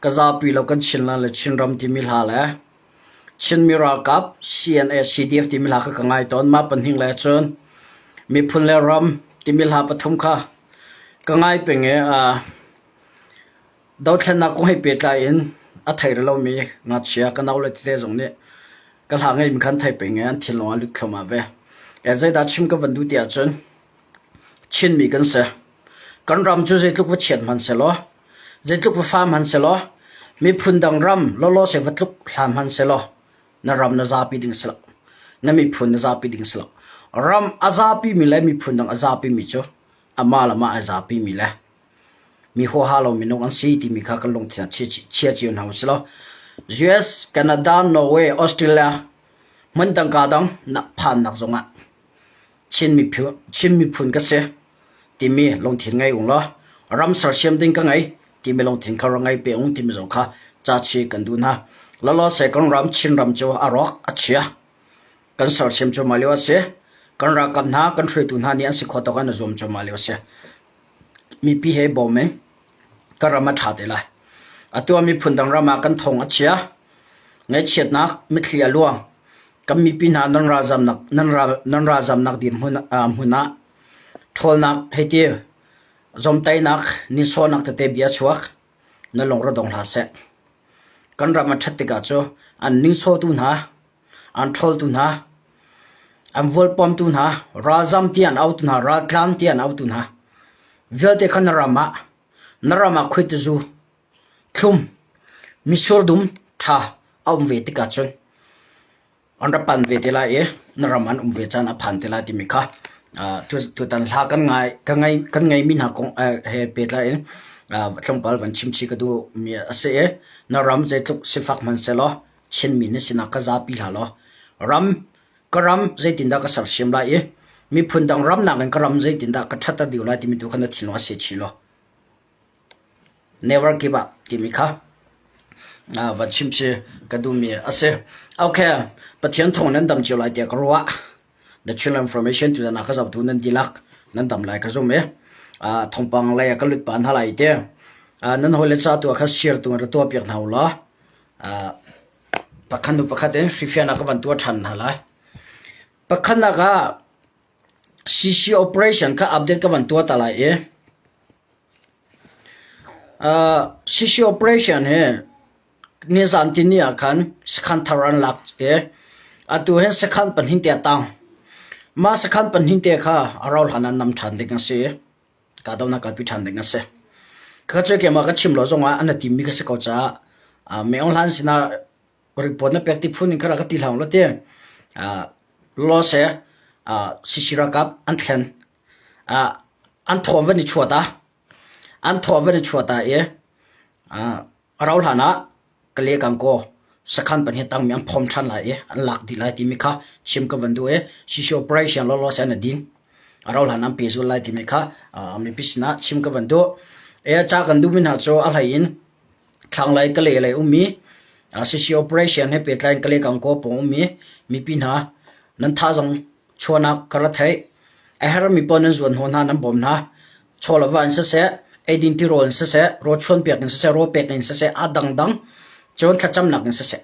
Ka zapi lo kan Chinland le Chinram timi hla le Chinmi ralkap CNA CDF timi hla kha ka ngai tawn. Mah pahnih le cun miphun le ram timi hla pathum kha ka ngai peng i dothlennak kong he pehtlai in a thei rih lomi ngakchia ka naule tete zong nih ka hla ngeimi kha an thei peng i an thinlung ah a lut thluahmah ve. Zeidah chim ka van duh ti ahcun Chinmi kan si. Kan ram cu zeitluk va chiat hmanh sehlaw, zeitluk va fa hmanh sehlaw, miphun dang ram lawlaw se va tluk hlan hmanh sehlaw, na ram na zapi ding si lo. Na miphun na zapi ding si lo. Ram a zapi mi le miphun dang a zapi mi cu amah le amah a zapi mi le mi huaha lo minung an si timi kha kan lungthin ah chia cio hna usih law US, Canada, Norway, Australia hmun dang ka dang nak phannak zongah Chin miphun, Chin miphun ka si timi lungthin ngei ung law ram sersiam ding ka ngei timi lungthin kha rak ngei pe ung timi zong kha ca chi kan duh hna. Lalaw se kan ram Chin ram cu a rawk a chia. Kan sersiam cuahmah lio a si. Kan ralkap hna, kan hruaitu hna nih an si khawh tawk in an zuam cuahmah lio a si. Mipi he bawm in kan ram a ṭha te lai. Atu ah miphun dang ram ah kan thong a chia. Ngaihchiatnak mitthli a luang. Kan mipi hna nan ralzamnak nan ral nan ralzamnak dirhmun hmun ah ṭhawlnak hei ti zawmtaihnak nihsawhnak tete bia chuak na lung ra dong hlah seh. Kan ram a ṭhat tikah cu an ningsawhtu hna, an ṭhawltu hna, an vualpawmtu hna, ralzam ti an autu hna, raltlan ti an autu hna vialte kha na ram ah na ram ah khuaitizu thlum mitsur dum ṭha a um ve tikah cun an ra pan ve te lai i na ram an um ve caan a phan te lai timi kha tutan hla kan ngai kan ngei kan ngeimi hna kong he pehtlai in tlawmpal van chim chih ka duhmi a si i na ram zeitluk sifak hmanh sehlaw Chinmi na sinak kha zapi hlah law ram ka ram zeitindah ka sersiam lai i miphun dang ram nakin ka ram zeitindah ka ṭhatter deuh lai timi tu kha na thinlung ah si chih law Never give up timi kha van chim si ka duhmi a si. Okay, Pathian thawng nan dam cio lai tiah ka ruah. The Chinland Information tutan ah ka zohtu nan dihlak nan dam lai ka zum i thawngpang lei ah ka lut pa hna lai te. Nan hawile ca tu ah kha share tu ra tuah piak hna u law pakhat hnu pakhat in hrifian ah ka van tuah ṭhan hna lai. Pakhatnak ah CC operation kha update ka van tuah ta lai i CC operation hi nizan tini ah khan sakhan thar an lak i atu hin sakhan pahnih te a tang. Mah sakhan pahnih te kha a rauh hlan ah nam ṭhan ding a si i kahdohnak kalpi ṭhan ding a si. Kha cu keimah ka chim lo zongah an i timmi ka si ko caah Mei Aung Hlaing sinah report na pek ti phun in kha rak ka ti hlah law ti. Law se CC ralkap an thlen. An thaw van i chuah ta. An thaw van i chuah ta i a rau hlan ah Kale Kangkaw sakhan pahnih tangmi an phom ṭhan lai i an lak dih lai timi kha chim ka van duh i CC operation lawlaw se an din. A rau hlan an pehzul lai timi kha mipi sinah chim ka van duh. E ca kan duhmi hna cu a hlei in Thlanglei Kale lei ummi CC operation he pehtlai in Kale Kangkaw pawng ummi mipi hna nan thazaang chuahnak ka ra theih. A herhmi paoh nan zuan hnawh hna, nan bawm hna. Chaw le va in siseh, eidin tirawl in siseh, rawl chuanpiak in siseh, rawl pek in siseh, a dangdang cun thlacamnak in siseh.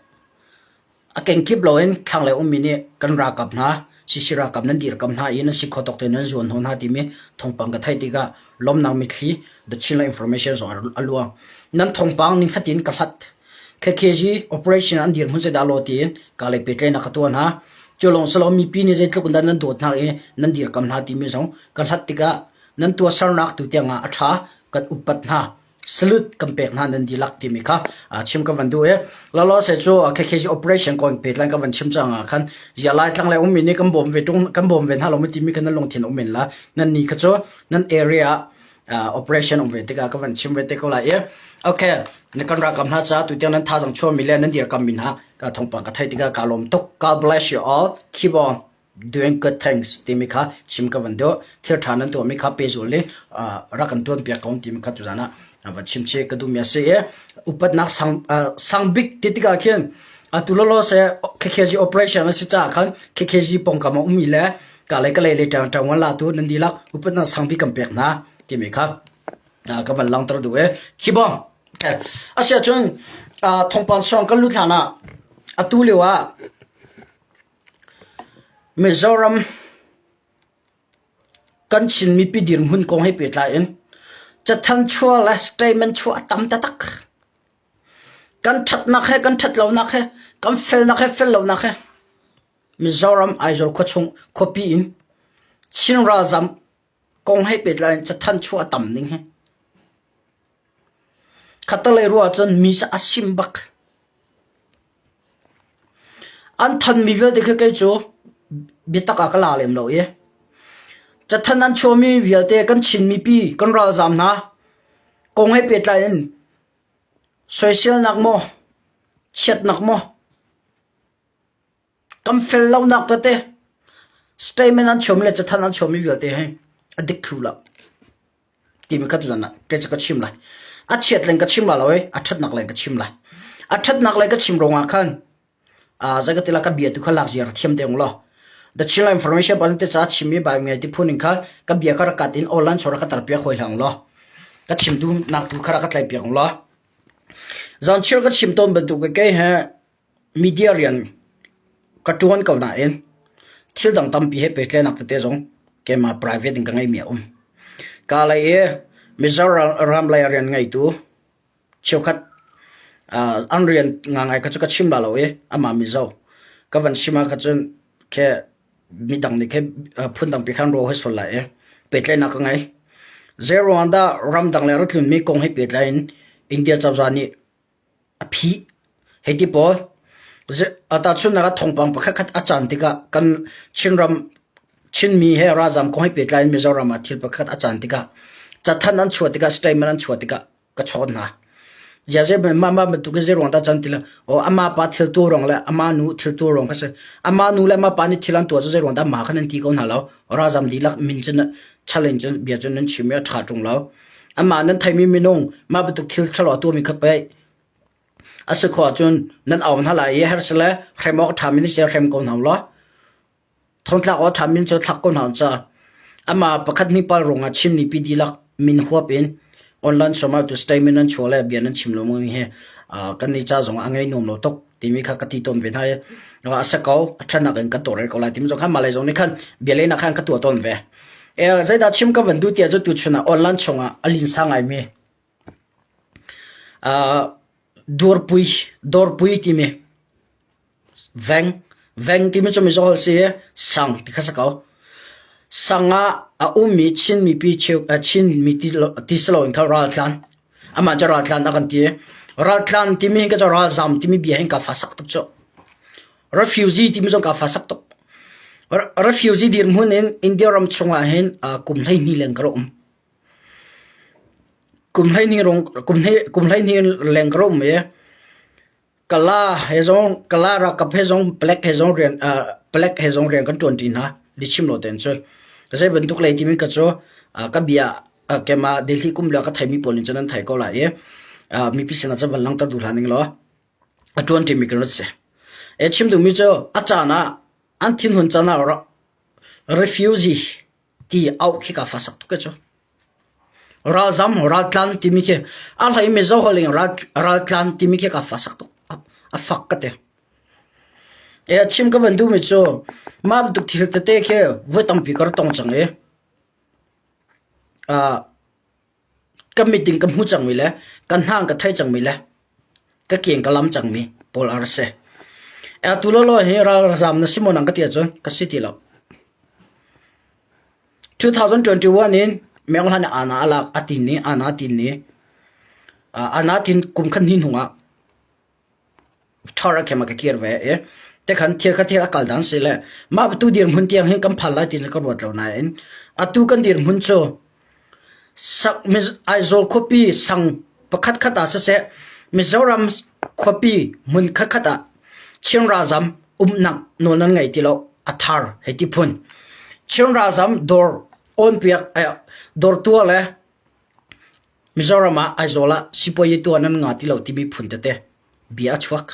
A kenkip loin thlanglei ummi nih kan ralkap hna, CC ralkap nan dirkamh hna i nan si kho tawk tein nan zuan hnawh hna timi thawngpang ka theih tikah lawmnak mitthli The Chinland Information zong a luang. Nan thawngpang nifatin ka hlat. KKG operation an dirhmun zeidah law tiin ka lei pehtlaihnak ka tuah hna. Cu lawng si lo mipi nih zeitluk in dah nan dawt hna i nan dirkamh hna timi zong ka hlat tikah nan tuahsernak tu tiang ah a ṭha kan upat hna. Salute kan pek hna nan dihlak timi kha chim ka van duh i lalo se cu KKG operation ko in pehtlaih ka van chim cang ah khan zia lai tlang le ummi nih kan bawm ve ṭung kan bawm ve hna lo mi timi kha nan lungthin um men la nan ni kha cu nan area operation um ve tikah ka van chim ve te ko lai i okay na kan rakam hna ca tu tiang nan thazang chuah mi le nan dirkam mi hna ka thawngpang ka theih tikah ka lawm tuk God bless you all keep on doing good things timi kha chim ka van duh thil tha nan tuah mi kha pehzul li rak kan tuan piak ko timi kha tuzan ah van chim che ka duh mi a si i upatnak sang sang bik ti tikah khin atu lolo se KKG operation a si caah khan KKG pongkam a ummi le ka le ka lei le ṭang ṭang la tu nan dihlak upatnak sang bik kan pek hna timi kha ka van langhter duh i khi bong. Asiahcun thawngpang sawng kan lut hlan ah atu lio ah Mizoram kan Chin mipi dirhmun kong he pehtlai in cathanh chuah le statement chuah a tam taktak. Kan ṭhatnak he kan ṭhat lonak he kan felnak he fel lonak he Mizoram Aizawl khuachung khuapi in Chin ralzam kong he pehtlai in cathanh chuah a tam ning hi. Khattelei ruah ahcun mi cu a sim bak. An thanmi vialte khi kei cu biatak ah ka la lem lo i cathanh an chuahmi vialte kan Chin mipi kan ralzaam hna kong he pehtlai in soiselnak maw chiatnak maw Kan fel lonak tete statement an chuahmi le cathanh an chuahmi vialte hi a dik thlu lo timi kha tuzan ah kei cu ka chim lai. A chiat leng ka chim la lo i a ṭhatnak leng ka chim lai. A ṭhatnak lei ka chim ruangah khan zei ka ti la ka bia tu kha lak ziar thiam te ung law. The Chinland Information Bulletin te ca chim i bai ngai ti phun in kha ka bia kha rak kat in online chora ka tar piak hoi hlang law. Ka chim tu nak tu kha rak ka tlai piak ung law. Zan chir ka chim tawn bantuk kei he Media rian ka ṭuan ko nain thil dang tampi he pehtlaihnak tete zong keimah private in ka ngeihmi a um. Kaa lei i Mizoram lei rian ngeitu cheukhat an rian ngangai kha cu ka chim la lo i amah Mizo ka van chim ah kha cun khi midang nih khi phundangpi khan ruah hoi sual lai i pehtlaihnak ka ngei. Zeiruang dah ramdang le ratlunmi kong he pehtlai in India cozah nih A phih. Hei ti pawl. Tahchunhnak ah thawngpang pakhatkhat a caan tikah kan Chinram Chinmi he ralzaam kong he pehtlai in Mizoram ah thil pakhat a caan tikah cathanh an chuah tikah statement an chuah tikah ka chawn hna. Ziah mah mah bantuk in zeiruang dah can ti le aw amah pa thil tu ruang le amah nu thil tu ruang kha si. Amah nu le amah pa nih thil an tuah cu zeiruang dah mah kha nan ti ko hna lo. Ralzaam dihlak min cun challenge cun bia cun nan chim i a ṭha ṭung lo. Amah nan theimi minung mah bantuk thil ṭhalo a tuahmi kha pei a si khawh ahcun nan au hna lai i herh sile hrem awk a ṭhami nih cun hrem ko hna u law thongtlak awk a ṭhami nih cun thlak ko hna u ca. Amah pakhat hnih pal ruangah Chinmi pi dihlak min huap in online sawm tu statement nan chuah le bia nan chim lo mi hi kan nih ca zong a ngei nuam lo tuk timi kha ka ti tawn ve hna i a si ko a ṭhatnak in kan tawlrel ko lai timi zong khan mah lei zong nih khan bia lehnak khan ka tuah tawn ve. Zeidah chim ka van duh tiah cu tuchun ah online chungah a linsa ngaimi dawrpui dawrpui timi veng veng timi cu mizaw holh si i sang ti kha si ko. Sang ah a ummi Chin mipi Chin mi ti si loin kha raltlan amah cu raltlan a kan ti. Raltlan timi hi ka cu ralzam timi bia hin ka fa sak tuk cu. Refugee timi zong kaa fa sak tuk. Refugee dirhmun in India ram chungah hin kum 12 leng ka rak um. Kum 12 rong kum kum 12 leng ka rak um i Kala he zong Kala ralkap he zong Black he zong rian Black he zong rian kan ṭuan ṭi hna. Lichim lo tein cun. Zei bantuk lei timi ka cu ka bia keimah Delhi kum lio ka theimi pawl nih cun an thei ko lai i mipi sinah cun van langhter duh hlah ning law a ṭuan ṭimi kan rat si. E chim duhmi cu a caan ah an thinhun caan ah refugee ti auh khi ka fa sak tuk cu. Ralzam raltlan timi khi a hlei Mizo holh in raltlan timi khi ka fa sak tuk. A fak ka ti. E chim ka van duhmi cu mah bantuk thil tete khi voi tampi ka rak tong cang i Ka mit in ka hmu cangmi le ka hna in ka thei cangmi le ka ke in ka lam cangmi pawl a rak si. Atu lawlaw hi ralzaam na si maw nang ka ti ahcun ka si ti lo. 2021 in Meng Hlan ana a lak a tin ni ana tin ni ana tin kum khat hni hnung ah Ṭhar a khem a ka kir ve i tikhan thil kha thil a kal dan si le mah tu dirhmun tiang hin kan phal lai ti ka ruat lo nain atu kan dirhmun cu Aizawl khuapi sang pakhat khat ah siseh Mizoram khuapi hmun khatkhat ah Chin ralzam umnak nawl nan ngei ti lo a thar hei ti phun Chin ralzam dawr on piak dawr tua le Mizoram ah Aizawl ah sipuazi tuah nan nga ti lo timi phun tete bia a chuak.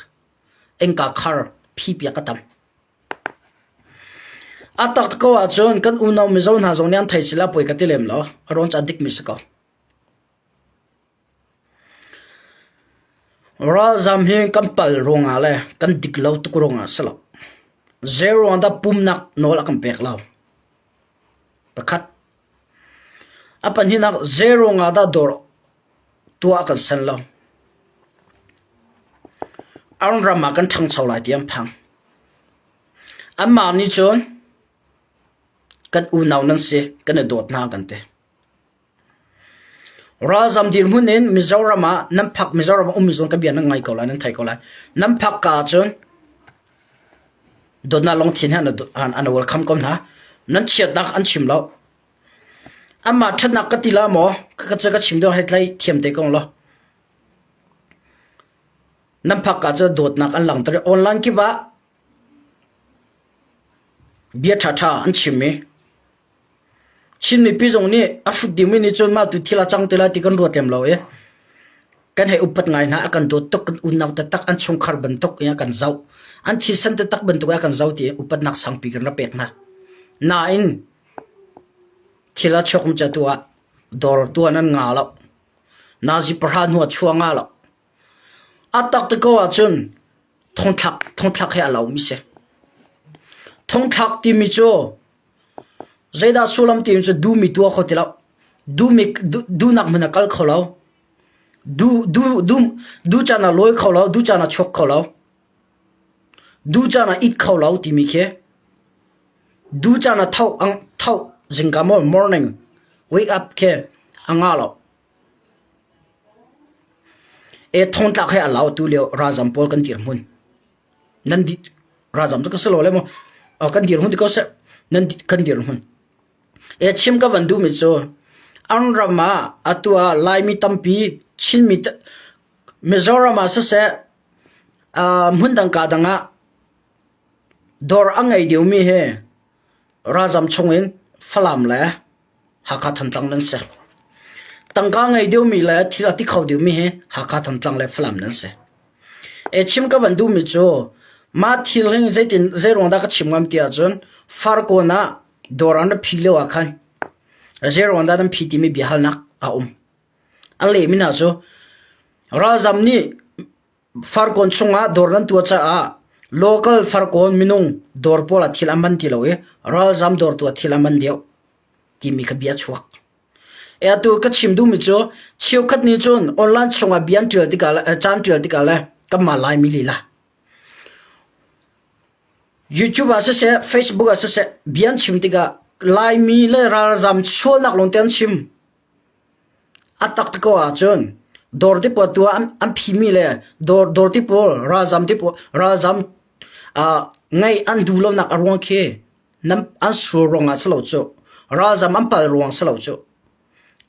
Innka khar phipiak a tam. A tak ko ahcun kan unau Mizo hna zong nih an thei sila poi ka ti lem lo. A rawn ca dikmi si ko. Ralzam hi kan pal ruangah le kan dik lo tuk ruangah si lo. Zei ruang dah pumnak nawl a kan pek lo? Pakhat. A pahnihnak zei ruangah dah dawr tuah kan sen lo? An ram ah kan ṭhangcho lai ti an phang. Anmah nih cun kan unau nan si, kan i dawt hna kan ti. Ralzam dirhmun in Mizoram ah nan phak Mizoram ah ummi zong ka bia nan ngai ko lai nan thei ko lai. Nan phak ka ahcun dawtnak lungthin he an an welcome ko hna. Nan chiatnak an chim lo. Amah ṭhatnak ka ti la maw? Ka ka ka chim deuh hei tlai thiam te ko law. Nan phak ka cu dawtnak an langhter i online kip ah bia ṭhaṭha an chim i Chin mipi zong nih a hrut dingmi nih cun mah tu thil a cang te lai ti kan ruat lem lo i kan hei upat ngai hna a kan dawt tuk kan unau taktak an chungkhar bantuk in a kan zoh an thisen taktak bantuk in a kan zoh ti upatnak sangpi kan rak pek hna. Nain thil a chuak ca tu ah dawr tuan an nga lo. Nazi pahra hnu ah chua nga lo. A tak te ko ahcun thongthlak thongthlak he a lomi si. Thongthlak timi cu Zeidah sullam ti cu duhmi tuah kho ti lo. Duhmi duhnak hmun ah kal kho lo. Duh duh duh duh caan ah lawi kho lo, duh caan ah chuak kho lo. Duh caan ah it kho lo timi khi duh caan ah tho ang tho zingka maw morning wake up khi a nga lo. E thongtlak he a lau tu lio ralzam pawl kan dirhmun. Nan di ralzam cu ka si lo le maw kan dirhmun ti ko seh nan kan dirhmun. E chim ka van duhmi cu an ram ah atu ah Laimi tampi Chinmi Mizoram ah siseh hmun dang ka dang ah dawr a ngei deuhmi hi ralzam chungin Falam le Hakha Thantlang nan si. Tangka ngei deuhmi le thil a ti kho deuhmi hi Hakha Thantlang le Falam nan si. E chim ka van duhmi cu mah thil hi zeitin zeiruang dah ka chim ngam ti ahcun Farkawn ah dawr an rak phi lio ah khan zeiruang dah nan phi timi biahalnak a um. An lehmi hna cu ralzam nih Farkawn chungah dawr nan tuah caah local farkawn minung dawr pawl ah thil a man ti lo i ralzam dawr tu ah thil a man deuh timi kha bia a chuak. E atu ka chim duhmi cu cheukhat nih cun online chungah bia an ṭial tikah le caan ṭial tikah le kanmah Laimi lila YouTube ah siseh Facebook ah siseh bia an chim tikah Laimi le ralzam sualnak lawngte an chim. A tak ti ko ahcun dawr te pawl tu ah an phimi le dawr dawr te pawl ralzam te pawl ralzam uh, ngeih an duh lonak a ruang khi nan an sual ruangah si lo cu ralzam an pal ruang si lo cu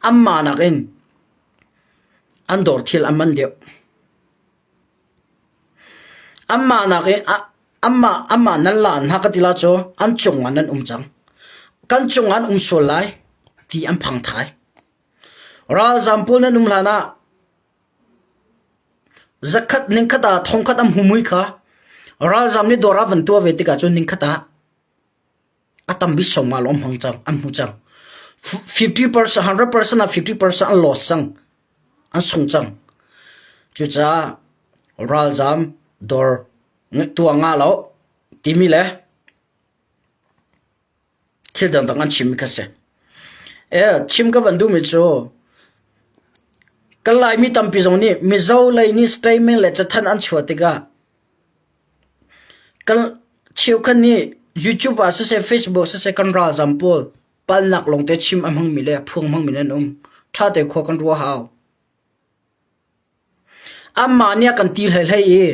anmah nakin an dawr thil an man deuh. Anmah nakin anmah anmah nan la hna ka ti la cu an cungah nan um cang. Kan cungah an um sual lai ti an phang thai. Ralzam pawl nan um hlan ah zakhat ningkhat ah thongkhat an hmu mui kha ralzam nih dawr ah van tuah ve tikah cun ningkhat ah a tam bik sawm nga lawng hmang cang an hmu cang. 50% 100% ah 50% an loss cang. An sung cang. Cucaah ralzam dawr tuah nga lo timi le thil dangdang an chimmi kha si. E, chim ka van duhmi cu kan Laimi tampi zong nih Mizo lei nih statement le cathanh an chuah tikah kan cheukhat nih YouTube ah siseh Facebook siseh kan ralzam pawl palnak lawngte chim a hmangmi le phuang hmangmi nan um. Ṭha te khua kan ruah hau. Anmah nih a kan ti hlei hlei i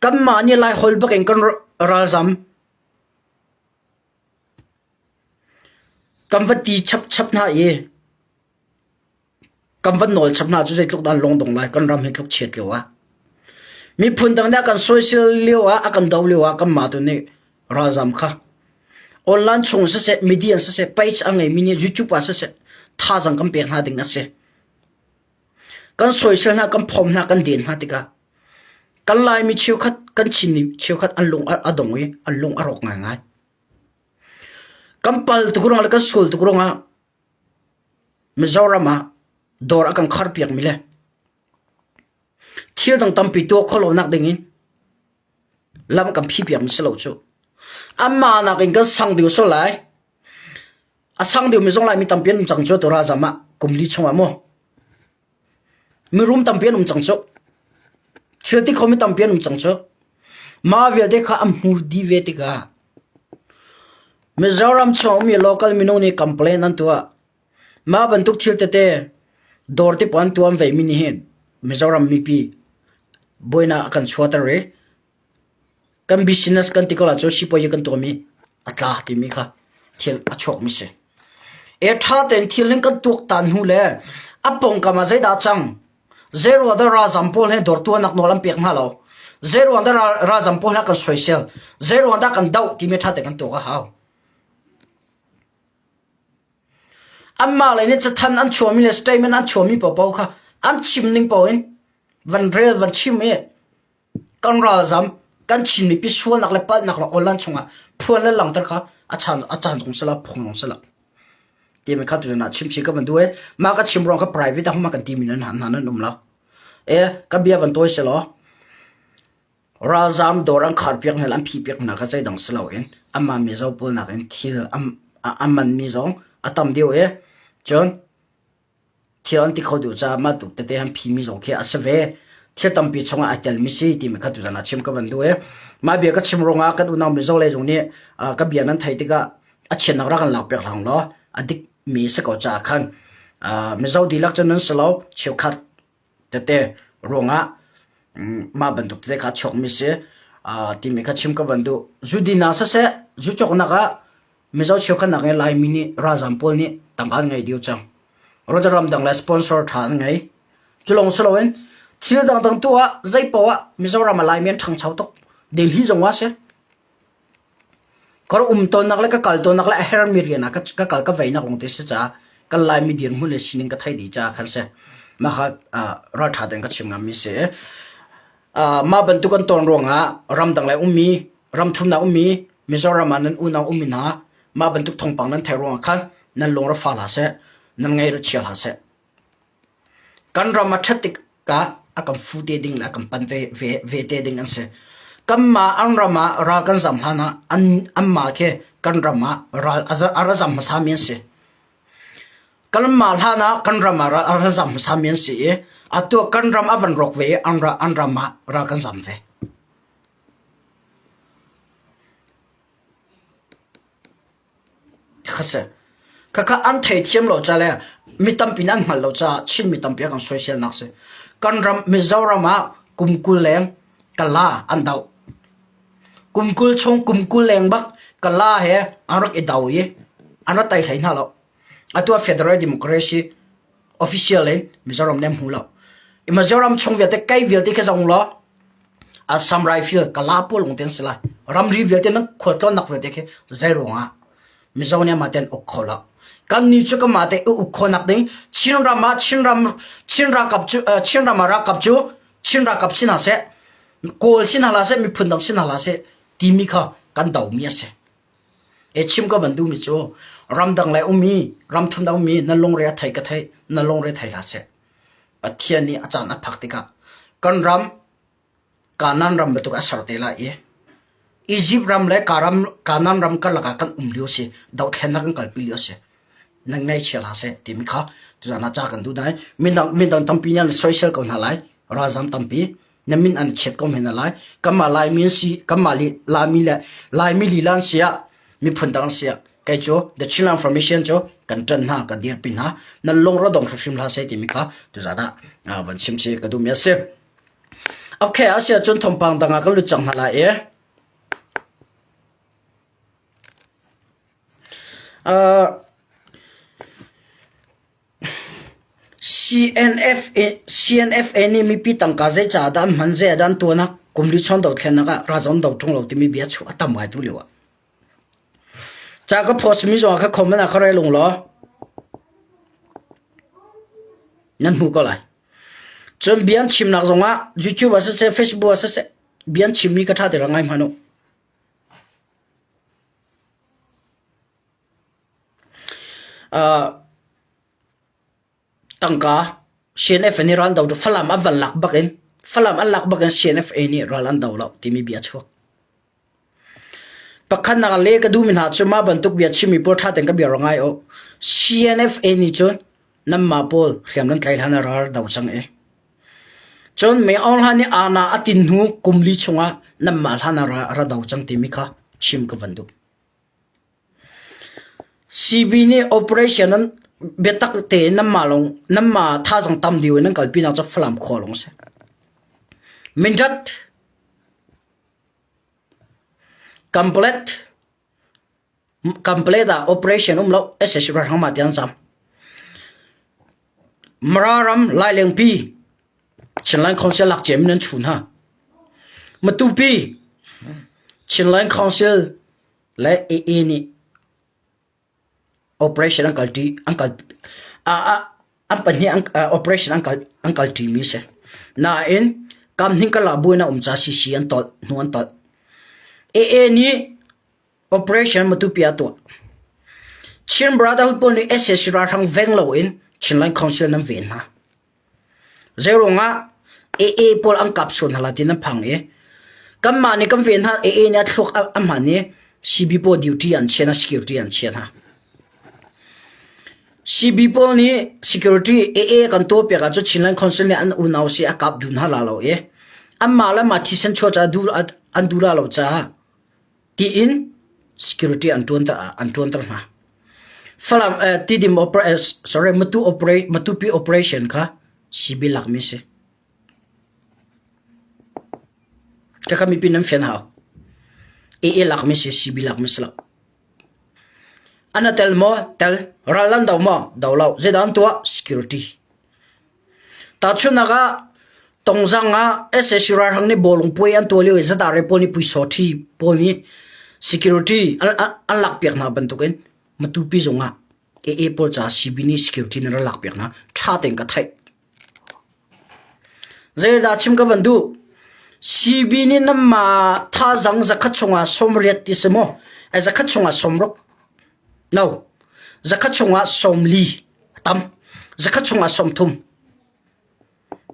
kanmah nih Laiholh bak in kan ralzam kan va ti chapchap hna i kan van nawl chap hna cu zeitluk dah an lungdong lai kan ram hi tluk chiat lio ah. Miphun dang nih a kan soisel lio ah a kan do lio ah kanmah tu nih ralzam kha online chung siseh media siseh page a ngeimi nih YouTube ah siseh thazaang kan pek hna ding a si. Kan soisel hna kan phom hna kan den hna tikah kan Laimi cheukhat kan Chinmi cheukhat an lung a dong i an lung a rawk ngaingai. Kan pal tuk ruangah le kan sual tuk ruangah Mizoram ah dawr a kan kharpiakmi le Thil dang tampi tuah khawh lonak ding in lam kan phi piak mi si lo cu. Amah nakin kan sang deuh sual lai. A sang deuhmi zong Laimi tampi an um cang cu tu ralzam ah kum li chung ah mu. Mirum tampi an um cang cu. Thil ti khomi tampi an um cang cu. Mah vialte kha an hmu dih ve tikah Mizoram chung ummi local minung nih complain an tuah. Mah bantuk thil tete dawr te pawl an tuam vemi nih hin Mizoram mipi buainak a kan chuahter i kan business kan ti ko ahcun sipuazi kan tuahmi a tla timi kha thil a chuakmi si. E ṭha tein thil ning kan tuaktan hnu le a pawngkam ah zeidah cang? Zeiruang dah ralzam pawl he dawr tuahnak nawl an pek hna lo? Zeiruang dah ralzam pawl he kan soisel? Zeiruang dah kan doh timi ṭha tein kan tuak a hau. Anmah lei nih cathanh an chuahmi le statement an chuahmi paohpaoh kha an chim ning paoh in van rel van chim i kan ralzam kan Chin mipi sualnak le palhnak le online chungah phuan le langhter kha a chan a caan zong sila phung zong sila timi kha tutan ah chim si ka van duh i mah ka chim ruang kha private ah huma kan timi nan hna nan um lo e ka bia van tawi selaw Ralzaam dawr an kharpiak hna le an phihpiak hna kha zeidang si loin anmah Mizo pawl nakin thil a manmi zong a tam deuh i cun thil an ti kho deuh caah mah tuk tete an phimi zong khi a si ve. Thil tampi chungah ai telmi si timi kha tuzan ah chim ka van duh i mah bia ka chim ruangah kan unau Mizo lei zong nih ka bia nan theih tikah a chiatnak rak kan lakpiak hlang law a dikmi si ko caah khan Mizo dihlak cu nan si lo cheukhat tete ruangah mah bantuk tete kha chuakmi si timi kha chim ka van duh. Zu dinnak siseh, zu cawknak ah Mizo cheukhat nak in Laimi nih ralzaam pawl nih tangka an ngei dih cang. Roger ramdang le sponsor ṭha an ngei. Cu lawng si loin thil dangdang tu ah zeipaoh ah Mizoram ah Laimi an ṭhangcho tuk. Delhi zong ah si. Ka rak um tawnnak le ka kal tawnnak le a hermi rian ah ka kal ka veinak lawng te si caah kan Laimi dirhmun le sining ka theih dih caah khan si. Mah kha ralṭha tein ka chim ngammi si. Mah bantuk an tawn ruangah ramdang le ummi, ramthumnak ummi, Mizoram ah nan unau ummi hna mah bantuk thawngpang nan theih ruangah khan nan lung ra fa hlah seh, nan ngaih ra chia hlah seh. Kan ram a ṭhat tikah a kan fu te ding le a kan pan ve, ve, ve te ding an si. Kanmah an ram ah ral kan zam hlan ah an, anmah khi kan ram ah ral a ra zam hmasami an si. Kanmah hlan ah kan ram ah ral a ra zam hmasami an si i atu kan ram a van rawk ve i an, an ram ah ral kan zam ve. Khakha an theithiam lo ca le mi tampi nih an hngalh lo caah Chinmi tampi a kan soiselnak si. Kan ram Mizoram ah kum 20 leng Kala an doh. Kum 20 chung kum 20 leng bak Kala he an rak i do i an rak tei hlei hna lo. Atu ah Federal Democracy official in Mizoram nih an hmu lo. Mizoram chung vialte kei vialte khi zong law Assam Rifle Kala pawl lawng te an si lai. Ramri vialte nan khualtlawnnak vialte khi zei ruangah Mizo nih amah tein uk kho lo. Kannih cu kanmah te i uk khawhnak ding Chinram ah Chinram Chin ralkap cu Chinram ah ralkap cu Chin ralkap si hna seh, Kawl si hna hlah seh, miphun dang si hna hlah seh timi kha kan domi a si. E chim ka van duhmi cu ramdang le ummi, ramthum dang ummi nan lungre a thei ka thei, nan lungre thei hlah seh. Pathian nih a caan a phak tikah kan ram Kanaan ram bantuk a ser te lai i Izipt ram le Kanaan ram karlak ah kan um lio si, dohthlennak kan kalpi lio si. Nan ngaihchia hlah seh timi kha tuzaan ah ca kan duh dai. Mindang mindang tampi nih an soisel ko hna lai. Ralzam tampi na min an chiat ko men hna lai. Kanmah Laimi an si, kanmah Laimi le Laimi lila an si ah miphun dang an si ah kei cu The Chinland Formation cu kan ṭan hna, kan dirpi hna. Nan lung ra dong hrimhrim hlah seh timi kha tuzaan ah van chim si ka duhmi a si. Okay, a si ahcun thawngpang dang ah kan lut cang hna lai i. Uh, CNFA nih mipi tangka zeicah dah an hman, zei ah dah an tuan ah kum li chawn dothlennak ah ralzam do ṭung lo timi bia chu a tam ngai tu lio ah. Ca ka post mi zong ah kha comment ah kha rel ung law nan hmu ko lai. Cun bia an chimnak zong ah YouTube ah siseh, Facebook ah siseh bia an chimmi ka ṭha te ra ngai hmanh u. Uh, tangka CNF nih raldo cu Falam a van lak bak in. Falam an lak bak in CNFA nih ral an do lo timi bia chuak. Pakhatnak ah le ka duhmi hna cu mah bantuk bia chimmi pawl ṭha tein ka bia rak ngai u. CNFA nih cun nanmah pawl hriam nan tlaih hlan ah ral do cang i. Cun Mei Aung Hlan nih aana a tin hnu kum li chungah nanmah hlan ah ra do cang timi kha chim ka van duh. CB nih operation an biatak tein nanmah lawng nanmah thazaang tam deuh in nan kalpinak cu Falam khua lawng a si. Mindat Complete complete ah operation um lo sac ralhrang mah ti an zam. Mara ram Lailengpi Chinland Council lak ciami nan chun hna. Matupi Chinland Council le AA nih Operation an kalṭi an kal an pahnih an operation an kal an kalṭimi a si. Nain kamhning karlak buainak a um caah CC an tolh hnu an tolh. AA nih operation Matupi ah a tuah. Chin Brotherhood pawl nih sac ralhrang veng loin Chinland Council nan ven hna. Zeiruangah AA pawl an kap sual hna lai ti nan phang i kanmah nih kan ven hna AA nih a thluak a hman i CB pawl duty an chia hna security an chia hna. CB pawl nih security AA kan tuahpiak ahcun Chinland Council nih an unau si a kap duh hna la lo i anmah le mah thisen chuah caah an duh la lo caah tiin security an ṭuan an ṭuanter hna. Falam Tidim oper sorry Matu operate Matupi operation kha CB lakmi si. Kaka mipi nan fian hau. AA lakmi si CB lakmi si lo. Ana tel maw? Tel. Ral an do maw? Do lo. Zeidah an tuah? Security. Tahchunhnak ah, Tongzang ah sac ralhrang nih bawlung puai an tuah lio i zadare pawl nih puisawṭhi pawl nih security an lakpiak hna bantukin Matupi zung ah AA pawl caah CB nih security nan rak lakpiak hna. Ṭha tein ka theih. Zeidah chim ka van duh? CB nih nanmah thazaang zakhat chungah 80 ti si maw? Zakhat chungah 60. No. Zakhat chungah 40 a tam. Zakhat chungah 30.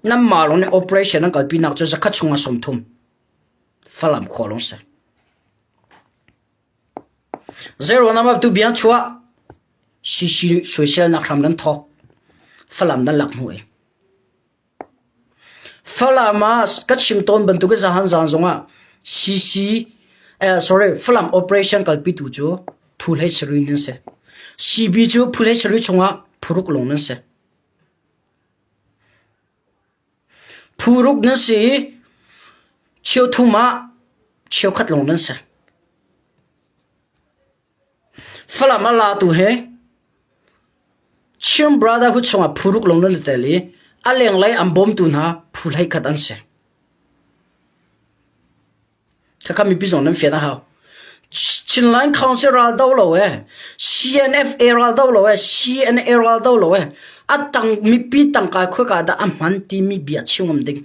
Nanmah lawng nih operation an kalpinak cu zakhat chungah 30. Falam khua lawng si. Zero nama tu bia chuah CC soiselnak hram nan thawk. Falam nan lak hnu in. Falam ah ka chim tawn bantuk in zahan zan zongah CC eh, sorry Falam operation kalpi tu cu phu hlei sarih nan si. CB cu phu hlei sarih chungah phuruk lawng nan si. Phuruk nan si i cheuthum ah cheukhat lawng nan si. Falam a latu he Chin Brotherhood chungah phuruk lawng nan i tel i a lenglei an bawmtu hna phu hleikhat an si. Khakha mipi zong nan fian a hau. Chinline Council ral do lo e, CNFA ral do lo e, CNA ral do lo e, a tang mipi tangka khuaka dah a hman timi bia chim ngam ding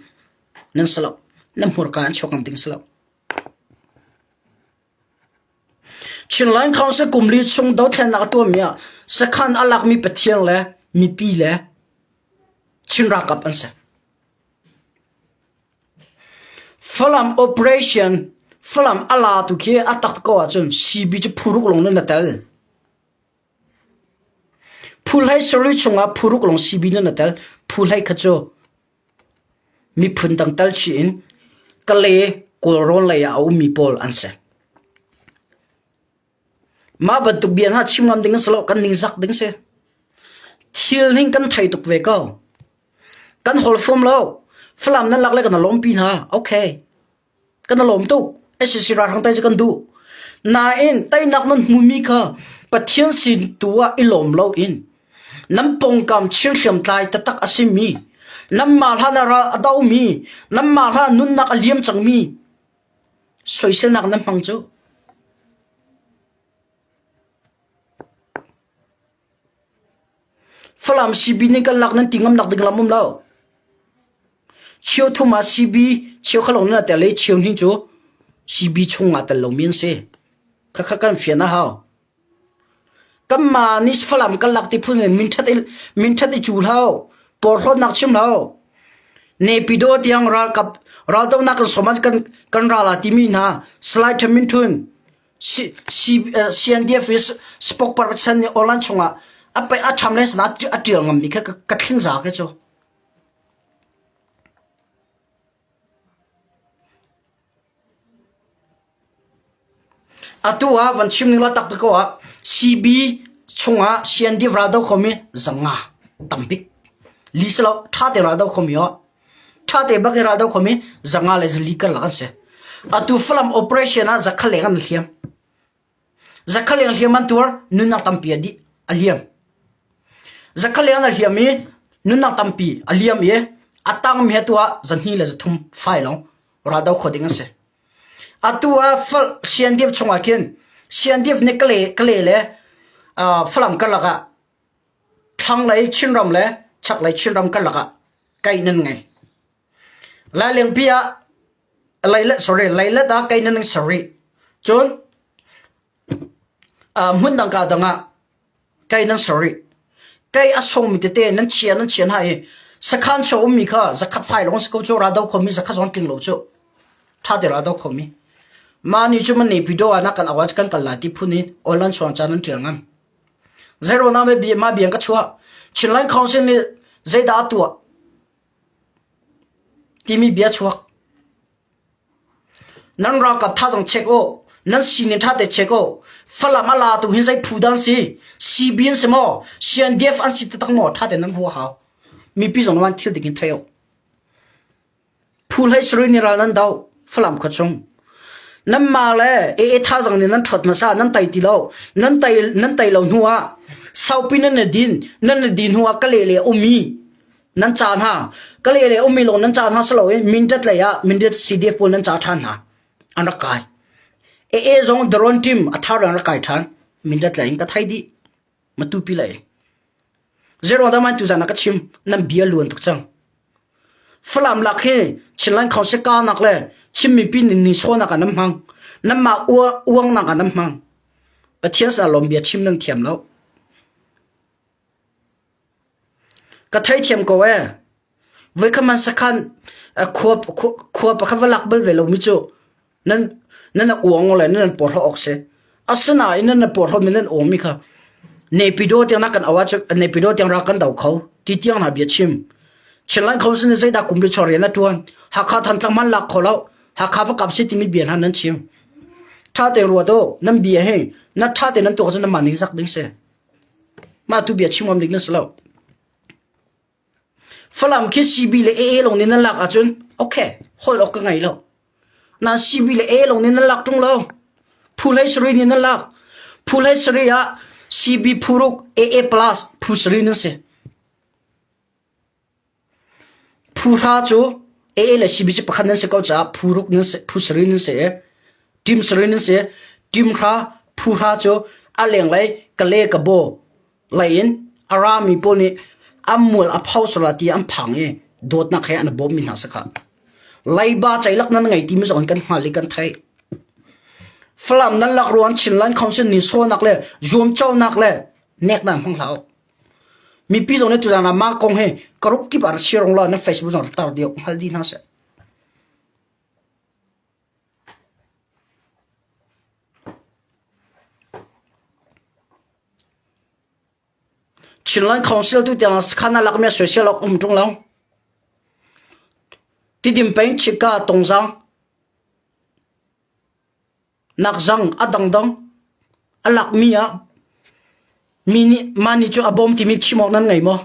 nan si lo. Nan hmurka an chuak ngam ding si lo. Chinline Council kum li chung dothlennak a tuahmi ah sakhan a lakmi Pathian le mipi le Chin ralkap an si. Falam operation Falam a la tu khi a tak ko ahcun CB cu phuruk lawng nan tel. Phuhlei sarih chungah phuruk lawng CB nan tel. Phuhlei kha cu miphun dang tel chih in Kale Kawlrawn lei ah a ummi pawl an si. Mah bantuk bia hna chim ngam ding a si lo, kan ningzak ding si. Thil ning kan thei tuk ve ko. Kan hol fom lo. Falam nan lak le kan lawmpi hna. Okay. Kan lawm tuk. SAC ralhrang tai cu kan duh. Nain teinak nan hmumi kha Pathian sin tu ah i lawm lo in nan pongkam Chin hriamtlai taktak a simi nanmah hlan ah ral a domi nanmah hlan ah nunnak a liam cangmi soiselnak nan hmang cu. Falam CB nih kan lak nan ti ngam nak ding lam um lo. Cheu thum ah CB cheu kha lawng nan tel i cheu hnih cu CB chung ah tel lomi an si. Khakha kan fian a hau. Kanmah nih Falam kan lak ti phun in min ṭhat i min ṭhat i cu hlah. Porhlawtnak chim hlah. Naypyidaw tiang ralkap raldohnak kan sawm ah kan kan ral ah timi hna Salai Thamin Htun CNDF i spokesperson nih online chungah a pe a ṭham le sana a ṭial ngammi kha ka thling za khi cu. Atu ah van chim ning la tak ko ah CB chungah CNDF raldo khomi zanga tambik li silo tha te raldo khomi o tha te bak raldo khomi zanga le zali kar lak an si. Atu Falam operation ah zakhal leng an hliam. Zakhal leng hliam an tuar nunnak tampi a dih a liam. Zakhal leng an hliam i nunnak tampi a liam i a tangmi he tu ah zahnih le zathum fai long raldo kho ding an si. Atu ah CNDF chungah khin CNDF nih Kale, Kale le uh, Falam karlak ah thlanglei Chinram le chaklei Chinram karlak ah kai nan ngei. Lailengpi ah leilet sorry leilet ah kai nan sorry. Cun uh, hmun dang ka dang ah Kei nan sorry. Kei a sungmi tete nan chia nan chia hna i sakhan so ummi kha zakhat fai lawng si ko cu rado khomi zakhat zong tling lo cu. Tha te rado khomi. Ma ni cu man ne pido ah na kan awaj kan kal lai ti phun in online chuang chan nan tial ngam. Zero na me bi ma biang ka chua. Chinland Council nih zeidah tuah timi bia chuak. Nan ralkap thazaang check u. Nan sining ṭha te check u. Falam a la tu hi zei phu dah an si? CB an si maw? CNDF an si taktak maw? Ṭha tein nan ruah hau. Mipi zong nan thil dik in thei u. Phu hlei sarih ni ral nan do. Falam khua chung. Nanmah le AA thazaang nih nan ṭhuat hmasa, nan tei ti lo. Nan tei, nan tei lo hnu ah saupi nan i din, nan i din hnu ah ka le le ummi nan ca hna ka le le ummi lawng nan ca hna si loin Mindat lei ah Mindat CDF pawl nan ca ṭhan hna an rak kai AA zong drone team a thar an rak kai ṭhan Mindat lei in ka thai dih Matupi lei zero da man tu zan ka chim nan bia luan tuk cang Falam lak hi Chinland Council ka nak le Chin mipi nin ni so nak ah nan hmang nan mah uang nak ah nan hmang Pathian sa lawm bia chim nan thiam lo Ka theithiam ko ee. Voikhat man sakhan khua khua pakhat va lak bal ve lomi cu nan nan uang le nan porhlaw awk si. Asinain nan porhlaw mi nan uangmi kha Naypyidaw tiang na kan awa cu Naypyidaw tiang rak kan do kho ti tiang hna bia chim. Chinland Council nih zeidah kum li chuak rian a ṭuan. Hakha Thantlang hmanh lak kho lo. Hakha va kap si timi bia hna nan chim. Ṭha tein ruat u. Nan bia hi na ṭha tein nan tuak cun nan mah ning zak ding si. Mah tu bia chim ngam ding na si lo. Falam khi CB le AA lawng nih nan lak ahcun okay, holh awk ka ngei lo. Nan CB le AA lawng nih nan lak ṭung lo. Phu hlei sarih nih nan lak. Phu hlei sarih ah CB phu ruk AA plus phu sarih nan si. Phu hra cu AA le CB cu pakhat nan si ko caah phu ruk nan si, phu sarih nan si i team sarih nan si. Team hra, phu hra cu a lenglei Kale Kabaw lei in a rami pawl nih an mual a pho sala ti an phang i dawtnak he an bawmmi hna si khah. Leiba ceilak nan ngei timi zong in kan hngal i kan theih. Falam nan lak ruang Chinland Council nih sawnak le zuamcawhnak le neknak hmang hlah u. Mipi zong nih tuzaan ah mah kong hi ka ruk kip ah rak share law na Facebook zong rak tar dih hngal dih hna seh. Chinland Council tu tiang sakhan a lakmi soisel awk um ṭung lo. Tidim peng Chika Tongzang Nakzang a dangdang a lakmi ah mi nih mah nih cu a bawm timi chim awk nan ngei maw?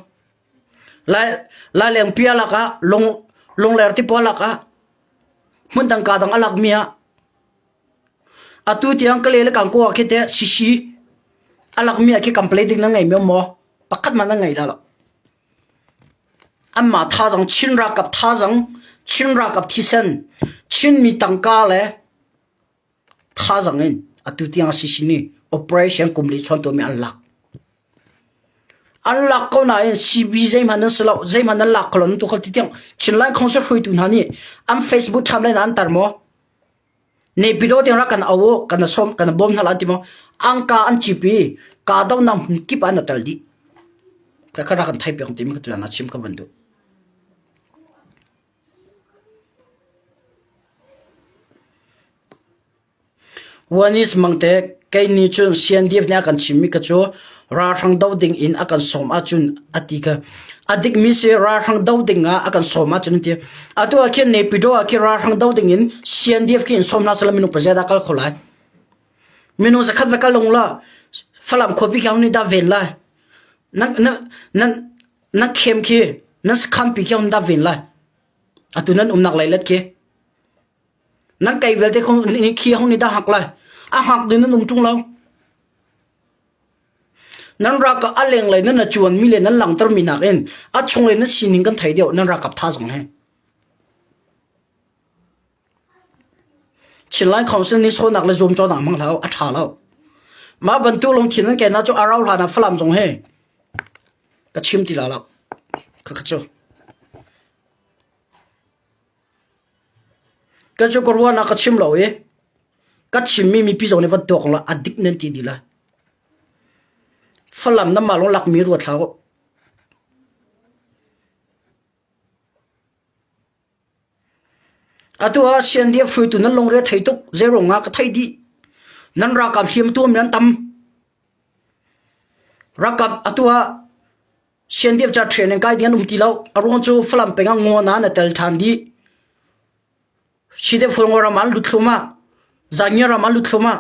Lai Lailengpi a lak ah lung lungler ti pawl lak ah hmundang ka dang a lakmi ah atu tiang ka le le kangko ah khi teh sisi a lakmi ah khi complain ding nan ngei maw? Pakhat hmanh nan ngei la lo. Anmah thazaang Chin ralkap thazaang Chin ralkap thisen Chinmi tangka le Thazaang in atu tiang CC nih operation kum li chuan tuahmi an lak. An lak ko nain CB zeihmanh nan si lo, zeihmanh nan lak kho lo, nan tu kho ti tiang Chinland Council hruaitu hna nih an Facebook timeline ah an tar maw? Naypyidaw tiang rak kan au u, kan sawm, kan bawm hna lai an ti maw? Angka an cip i kahdohnak hmun kip ah an tel dih. Ka kha rak kan thei piak timi ka tuan ah chim ka van duh. One is mangte kei nih cun CNDF nih a kan chimmi kha cu ralhrang do ding in a kan sawm ahcun a ti kha. A dikmi si ralhrang do ding ah a kan sawm ahcun a ti. Atu ah khin Naypyidaw ah khin ralhrang do ding in CNDF khi in sawm hna sehla minung pazia dah kal kho lai. Minung zakhat va kal ung la Falam khuapi khi nih dah ven lai. Nan nan nan nan khem khi nan sakhan pi khi dah ven lai. Atu nan umnak lei let khi. Nan kei vialte khi hong nih dah hak lai. A hak ding nan um ṭung lo. Nan ralkap a lenglei nan a cuanmi le nan langhtermi nakin a chunglei nan sining kan thei deuh nan ralkap thazaang he. Chinland Council nih sawhnak le zuamcawhnak hmang hlah u, a ṭha lo. Mah bantuk lungthin nan ken ahcun a rau hlan ah Falam zong hi ka chim ti la lo. Khakha cu. Ka cu ka ruahnak ka chim lo i ka chimmi mipi zong nih van tuak la a dik nan ti dih lai. Falam nan mah lawng lakmi ruat hlah u. Atu ah CNDF hruaitu nan lungre thei tuk zeiruang ah ka thei dih. Nan ralkap hliam tuam nan tam. Ralkap atu ah CNDF ca training kai ding an um ti lo. A ruang cu Falam peng ah ngawn ah na tel ṭhan dih. Sidep Fulngaw ram ah an lut thlum ah, Zangia ram ah an lut thlum ah,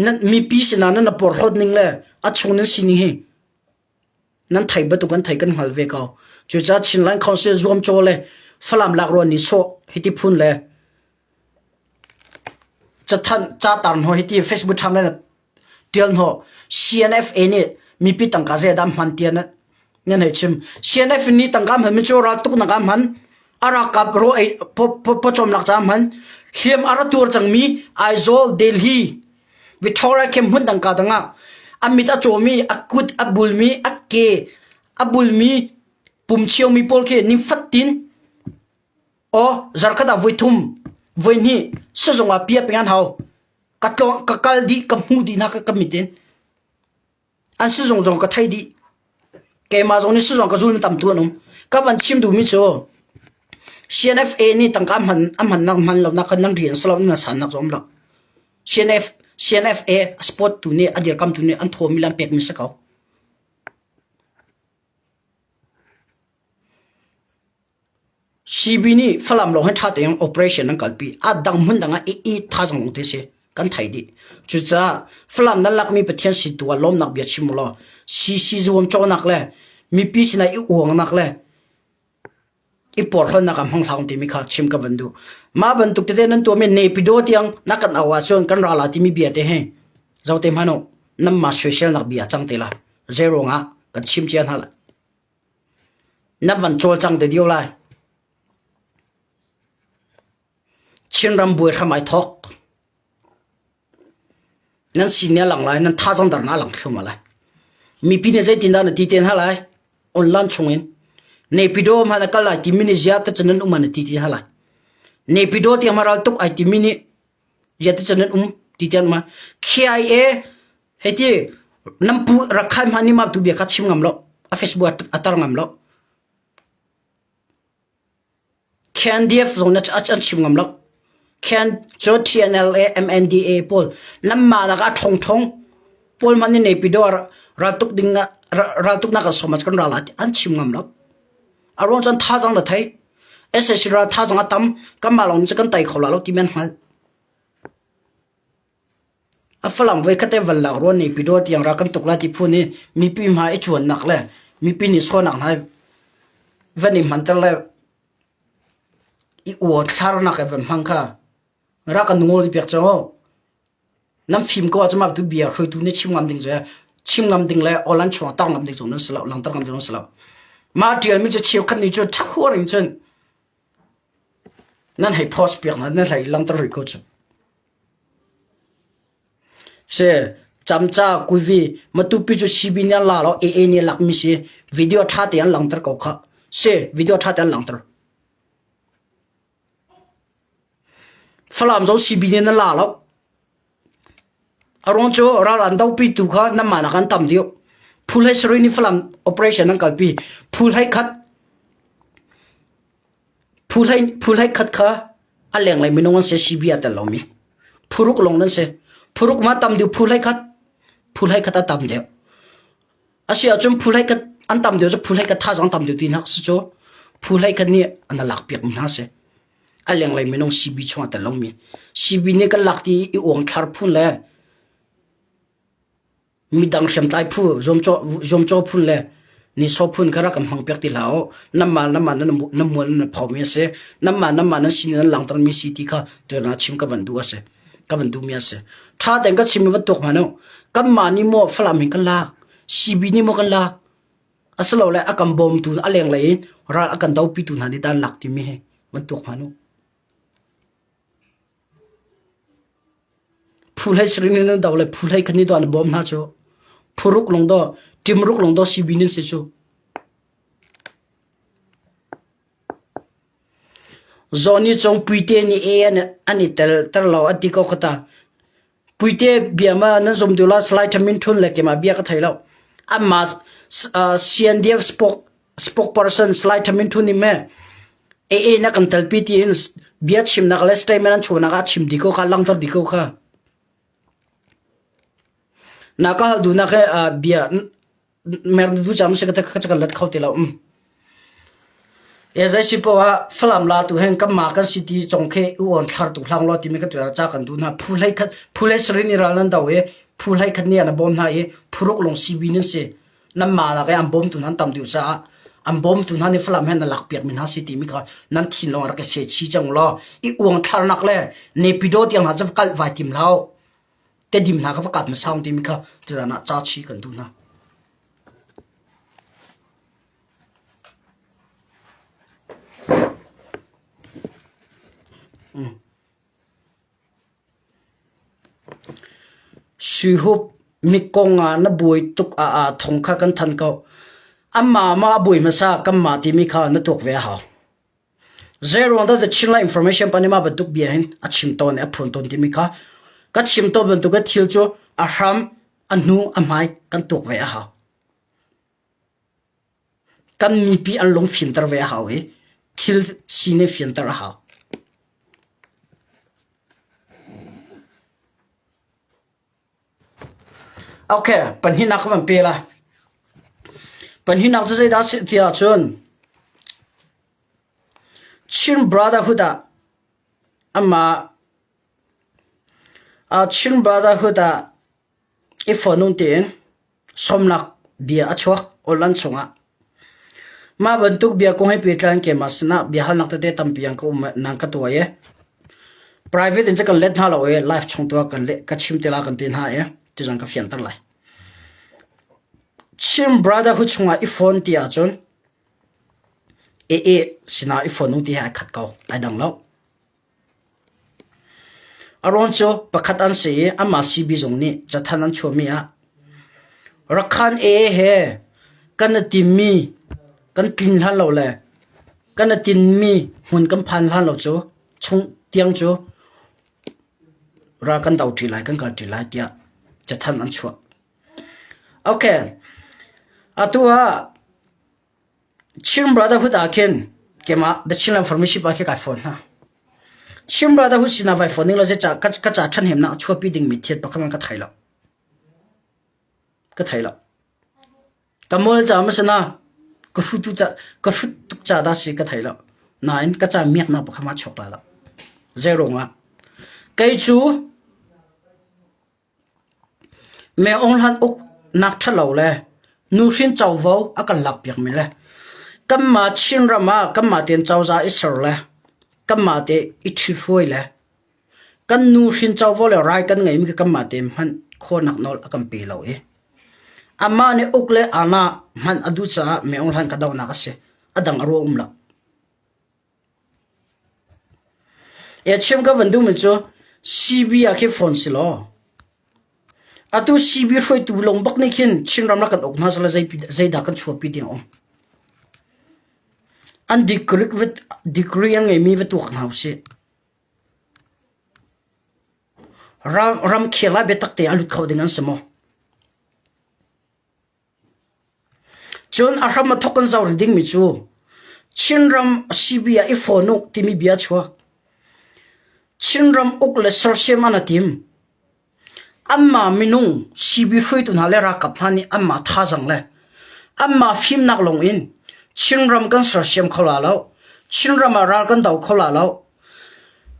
nan mipi sinah nan porhlawt ning le a chung nan sining hi nan thei bantuk kan thei kan hngal ve ko. Cucaah Chinland Council zuamcaw le Falam lakhruan nih sawh hiti phun le cathanh ca tar hnaw hiti Facebook ṭham le ṭial hnawh CNFA nih mipi tangka zeidah hman tiah nan hei chim. CNF nih tangka hman mi cu raltuknak ah hman, a ralkap ro ei pawcawmnak caah hman, hliam a ra tuar cangmi Aizawl, Delhi, Victoria camp hmun dang ka dang ah a mit a cawmi, a kut a bulmi, a ke a bulmi, pumchiomi pawl khi nifatin aw zarkhat ah voithum, voihnih sizung ah pia peng an hau. Ka tlawng ka kal dih ka hmuh dih hna ka ka mit in. An sizung zong ka thei dih. Keimah zong nih sizung ka zul tam tu an um. Ka van chim duhmi cu CNFA nih tangka hman a hmannak hman lonak kha nan rian salo nan sannak zong um lo. CNF CNFA sport tu nih a dirkam tu nih an thawmi le an pekmi si ko. CB nih Falam lawng hi ṭha tein operation an kalpi. A dang hmun dang ah i i thazaang lawng te si. Kan thei dih. Cucaah Falam nan lakmi Pathian sin tu ah lawmnak bia chim u law CC zuam cawhnak le mipi sinah i uangnak le i porhlawtnak ah hmang hlah u timi kha chim ka van duh. Mah bantuk tete nan tuahmi Naypyidaw tiang na kan au ahcun kan ral ah timi bia te hi zoh te hmanh u. Nanmah soiselnak bia cang te lai. Zeiruang ah kan chim cia hna lai. Na van cawlcang te dio lai. Chinram buai hram ai thawk. Nan sin a lang lai, nan thazaang dar na lang thlum lai. Mipi nih zeitindah na ti te hna lai? Online chungin. Naypyidaw hmanh a kal lai timi nih zia te cun nan um an ti ti hna lai. Naypyidaw tiang ral tuk ai timi nih zia te cun nan um ti tiang ma. KIA hei ti nan pu Rakhine hmanh nih mah tu bia kha chim ngam lo. A Facebook a tar ngam lo. KNDF zong na an chim ngam lo. Khen cu TNLA, MNDA pawl nanmah nak ah ṭhongṭhong pawl hmanh nih Naypyidaw raltuk ding ah raltuknak an sawm ah kan ral ah an chim ngam lo. A ruang cu an thazaang la thei. SAC ral thazaang a tam kanmah lawng nih cun kan tei kho la lo ti men hngal. A Falam voikhat te van lak ruan Naypyidaw tiang ral kan tuk lai ti phun i mipi hmai i cuannak le mipi nih sawnak hna van i hmanter le i uathlarnak i van hmang kha rak kan ngol piak cang u. Nan fim ko ahcun mah tu bia hruaitu nih chim ngam ding cu chim ngam ding le aw-lan chung ah tar ngam ding cu nan si lo, langter ngam ding nan si lo. Mah ṭialmi cu cheukhat nih cu ṭhahuar in cun nan hei post piak hna, nan hei langter rih ko cu. Si, camca kuivi Matupi cu CB nih an la lo AA nih a lakmi si video ṭha tein an langhter ko khah. Si, video ṭha tein an langhter. Falam zong CB nih nan la lo. A ruang cu ral an dopi tu kha nanmah nak an tam deuh. Phul hlei sarih nih Falam operation an kalpi. Phul hlei khat phul hlei phul hlei khat kha. A lenglei minung an si CB a tel lomi. Phuruk lawng nan si. Phuruk ma tam deuh phu hlei khat. Phu hlei khat a tam deuh. A si ahcun phu hlei khat an tam deuh cu phu hlei khat thazaang tam deuh ti hna si cu phu hlei khat nih an lak piak mi hna si. A lenglei minung CB chung a tel lomi. CB nih kan lak ti i uang thlar phun le Midang hriamtlai phu zuamcaw phun le nihsawh phun kha rak kan hmang piak ti hlah u. Nanmah nanmah nan mual nan phomi a si. Nanmah nanmah nan sin nan langhtermi si ti kha tuan ah chim ka van duh a si. Ka van duhmi a si. Ṭha tein ka chim i va tuak hmanh u. Kanmah nih maw Falam hin kan lak, CB nih maw kan lak, asilole a kan bawmtu a lenglei in ral a kan dopitu hna nih dah an lak timi hi van tuak hmanh u. Phu hlei sarih nih nan do le phu hlei khat nih dawh an bawm hna cu. Phuruk lawng daw, ṭimruk lawng daw CB nan si cu. Zaw nih cung Puite nih e an, an i tel ter lo a ti ko kha ta. Puite bia ma nan zum duh la Salai Thamin Thun le keimah bia ka thei lo. Amma uh, CNDF spoke spokesperson Salai Thamin Thun nih me AA na kan telpi tiin bia chimnak le statement an chuahnak ah chim dih ko kha langhter dih ko kha. Na ka hal duhnak he bia mer du cham se ka ka kan let kho ti lo um. E zai si po ah Falam la tu hen kan ma kan city chong khe u on thlar tu hlang lo ti mi ka tu cha kan du na phu hlei khat phu hlei srin ral nan do e phu hlei khat ni an bom na e phuruk long CB nin se Nanmah lak i an bawmtu hna an tam deuh caah an bawmtu hna nih Falam he na lakpiak mi hna si timi kha nan thinlung ah rak i se chih cang law i uangthlarnak le Nepidaw tiang hna cu va kalh vai tim hlah u. Tedim hna kha va kap hmasa u timi kha tuzan ah ca chi kan duh hna. Mm. Suihup mikong ah na buai tuk ah aa thong kha kan thanh ko. Amah mah a buai hmasa kanmah timi kha na tuak ve a hau. Zeiruang dah The Chinland Information pa nih mah bantuk bia hin a chim tawn i a phuan tawn timi kha ka chim tawn bantuk in thil cu a hram, a hnu, a hmai kan tuak ve a hau. Kan mipi an lung fimter ve a hau i thil sining fianter a hau. Okay, pahnihnak ka van pe lai. Pahnihnak cu zeidah a si ti ahcun Chin Brotherhood ah amah Chin Brotherhood ah I fawn tein sawmnak bia a chuak awlan chungah. Mah bantuk bia kong he pehtlai in keimah sinah biahalnak tete tampi an ka um nan ka tuah i private in cu kan let hna lo i live chung tu ah kan leh ka chim te la kan ti hna i tuzan ka fianter lai. Chin Brotherhood chungah i phone ti ahcun AA sinah i phone ti he ai khat ko ai dang lo. A rawn cu pakhat an si i anmah CB zong nih cathanh an chuahmi ah Rakhan AA he kan i timmi kan tlin hlan lo le kan i tinmi hmun kan phan hlan lo cu chung tiang cu ral kan do ṭi lai kan kal ṭi lai tiah cathanh an chuah. Okay. Atu ah Chin Brotherhood ah khin keimah The Chinland Fellowship ah khi kai fawn hna. Chin Brotherhood sinah vai fawn ning law zeicah ka ka ca ṭhahnemnak a chuahpi dingmi thil pakhat hmanh ka thei lo. Ka thei lo. Ka mual ca ma sana ka hrutu ca ka hrut tuk ca dah si ka thei lo. Nain ka ca miaknak pakhat ma chuak la lo. Zei ruangah kei cu Me Aung Hlan uknak ṭhalo le nuhrin covo a kan lakpiakmi le kanmah Chinram ah kanmah tein cozah i ser le kanmah te i ṭhithruai le kan nuhrin covo le rai kan ngeihmi khi kanmah tein hman khawhnak nawl a kan pe lo i amah nih uk le ana hman a duh caah Me Aung Hlan ka dohnak a si. A dang a ruah um lo. Chim ka van duhmi cu CB ah khin phone si law atu CB hruaitu lawng bak nih khin Chinram rak kan uk hna sehla zeidah kan chuahpi ding a um. An degree an ngeimi va tuak hna usih. Ramkhel ah biatak te a lut kho ding an si maw? Cun a hram a thawk in zoh rih dingmi cu Chinram CB ah i fawn u timi bia a chuak. Chinram uk le sersiam an i tim. Anmah minung CB hruaitu hna le ralkap hna nih anmah thazaang le anmah fimnak lawng in Chinram kan sersiam kho la lo. Chinram ah ral kan do kho la lo.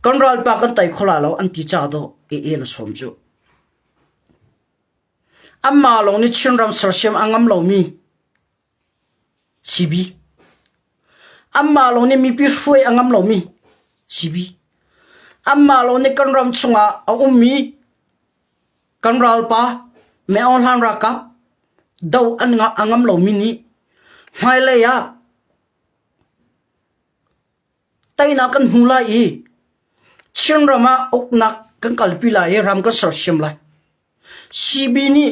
Kan ralpa kan tei kho la lo an ti ca dawh AA na sawm cu. Anmah lawng nih Chinram sersiam a ngam lomi CB. Anmah lawng nih mipi hruai a ngam lomi CB. Anmah lawng nih kan ram chungah a ummi kan ralpa Mei Aung Hlaing ralkap do an a ngam lomi nih hmailei ah teinak kan hmu lai i Chinram ah uknak kan kalpi lai i ram kan sersiam lai. CB nih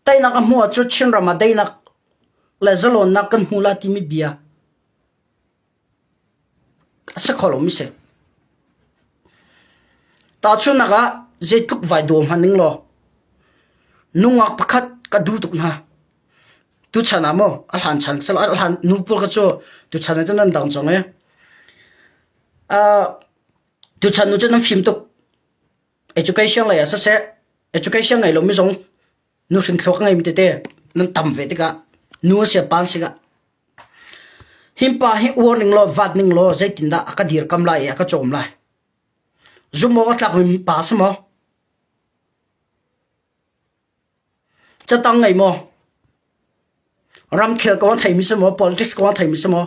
teinak a hmuh ahcun Chinram ah daihnak le zalawnnak kan hmu lai timi bia a si kho lomi si. Tahchunhnak ah zeitluk vai daw hmanh ning law nungak pakhat ka duh tuk hna. Tuchan ah maw a hlan chan a hlan nu pawl kha cu tuchan ah cun an dang cang i uh, tuchan nu cu nan fim tuk. Education lei ah siseh education ngei lomi zong nuhrin thluak a ngeimi tete nan tam ve tikah nu a si pa an si ah himpa hi uar ning law vat ning law zeitindah a ka dirkam lai i a ka cawm lai. Zumh awk a tlakmi pa si maw? Catang ngei maw? Ramkhel kong a theimi si maw? Politics kong a theimi si maw?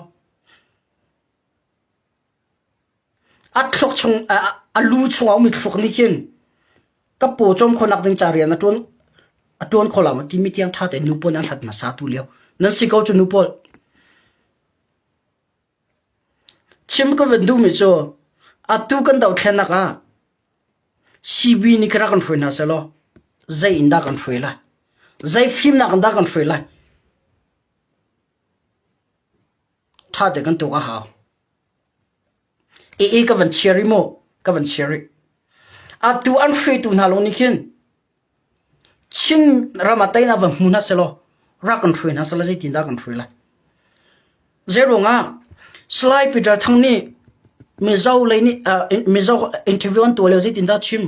A thluak chung a lu chungah um i thluak nih khin ka paw cawm khawhnak ding ca rian a ṭuan a ṭuan kho lo timi tiang ṭha tein nu pawl nih an hlat hmasa tu lio. Nan si ko cu nu pawl. Chim ka van duhmi cu atu kan dothlennak ah CB nih kha rak kan hruai hna sehlaw zei in dah kan hruai lai? Zei fimnak in dah kan hruai lai? Ṭha te kan tuk a hau. Ee ka van chia rih mu, ka van chia rih. Atu an hruaitu hna lawng nih khin Chin ram ah teinak van hmu hna sehlaw rak kan hruai hna sehlaw zeitindah kan hruai lai? Zeiruangah Salai Peter Thang nih Mizo lei nih uh, Mizo interview an tuah lio zeitindah chim?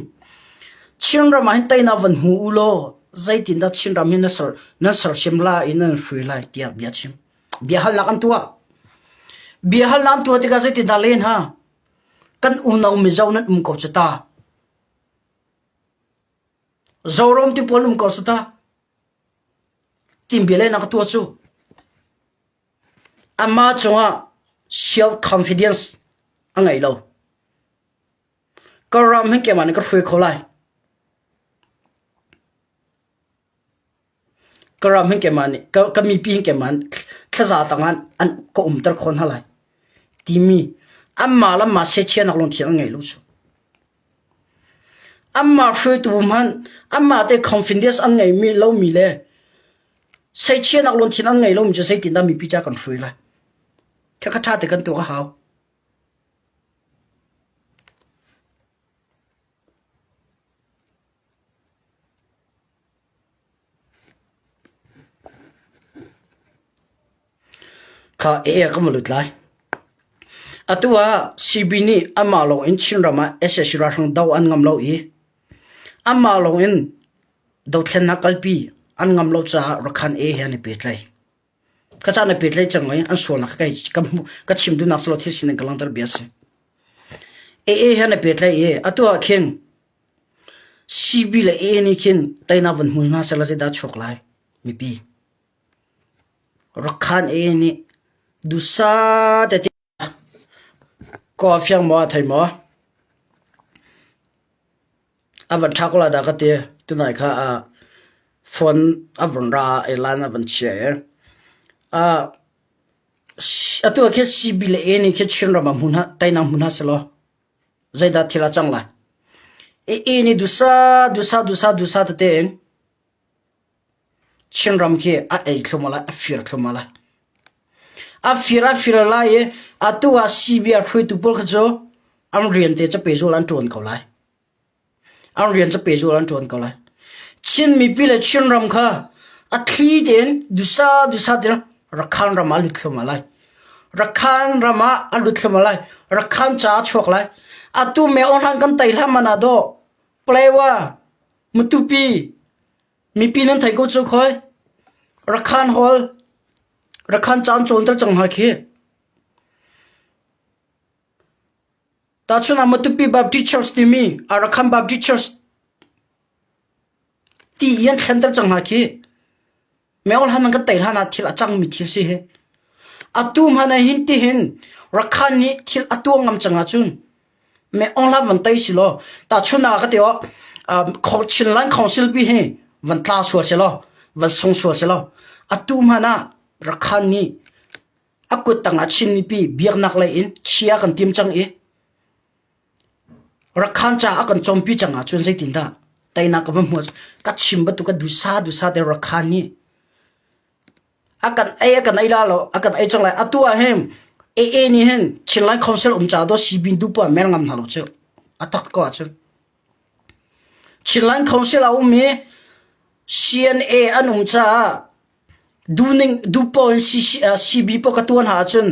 Chin ram ah hin teinak van hmu u law zeitindah Chin ram hi na ser nan sersiam lai i nan hruai lai tiah bia chim. Biahalnak an tuah. Biahalnak an tuah tikah zeitindah len ha? Kan unau Mizo nan um ko cu ta. Zoram ti pawl um ko cu ta. Tim bia lehnak a tuah cu. Amah cungah self confidence a ngei lo. Ka ram hi keimah nih ka hruai kho lai. Ka ram hin keimah nih ka, ka mipi hin keimah thlaza tangah an ka umter khawh hna lai timi anmah le anmah sehchiahnak lungthin an ngei lo cu. Anmah hruaitu hmanh anmah te confidence an ngeimi lomi le sehchiahnak lungthin an ngei lomi cu zeitindah mipi ca kan hruai lai. Khakha ṭha te kan tuak a hau. Kha ee ka lut lai. Atu ah CB nih anmah lawng in Chinram ah sac ralhrang do an ngam lo i anmah lawng in dothlennak kalpi an ngam lo caah Rakhan A he an i pehtlaih. Ka caan a pehtlaih cang i an sualnak kha ka, ka chim duhnak si lo thil sining ka langhter bia a si. AA he an i pehtlaih i atu ah khin CB le AA nih khin teinak van hmu hna sehla zeidah chuak lai mipi. Rakhan AA nih dusa tete kaw fiang maw a thei maw? A van ṭha ko lai dah ka ti. Tunai kha a phone a vun ra i line a van chia i atu ah khin CB le A nih khin Chinram ah hmun hna teinak hmun hna selaw zeidah thil a cang lai? AA nih dusa dusa dusa dusa tete in Chinram khi a ei thlum lai, a fir thlum lai. A fir a fir lai i atu ah CBR hruaitu pawl kha cu an rian te cu pehzul an ṭuan ko lai. An rian cu pehzul an ṭuan ko lai. Chin mipi le Chinram kha a thli tein dusa dusa tein Rakhan ram ah lut thlum lai. Rakhan ram ah a lut thluahmah lai. Rakhan ca a chuak lai. Atu me hlan kan tei hlah man ah dawh. Palewa, Matupi, mipi nan thei ko cu khoi. Rakhan hall, Rakhan ca an cawnter cang hna khi. Tahchun ah Matupi Baptist Church timi Arakan Baptist Church ti i an thlenter cang hna khi. Meol han kan tei hlan ah thil a cangmi thil si hi. Atu hmanh ah hin tihin Rakhan nih thil a tuah ngam cang ahcun me ong hlan van tei si law tahchun ah ka ti aw Chinland Council pi hi van tla sual si law van sung sual si law atu hmanh ah Rakhan nih a kut tang ah Chin mipi biaknak lei in chia kan tim cang i Rakhan ca a kan cawmpi cang ahcun zeitindah teinak ka va hmuh ka chim bantuk ka dusa dusa te Rakhan nih a kan ei a kan ei la lo a kan ei cang lai atu ah hin AA nih hin Chinland Council um ca do sibin du pa mer ngam hna lo cu a tak ko ahcun Chinland Council a um i CNA an um caah Duhning duh paoh in CB paoh ka tuan hna ahcun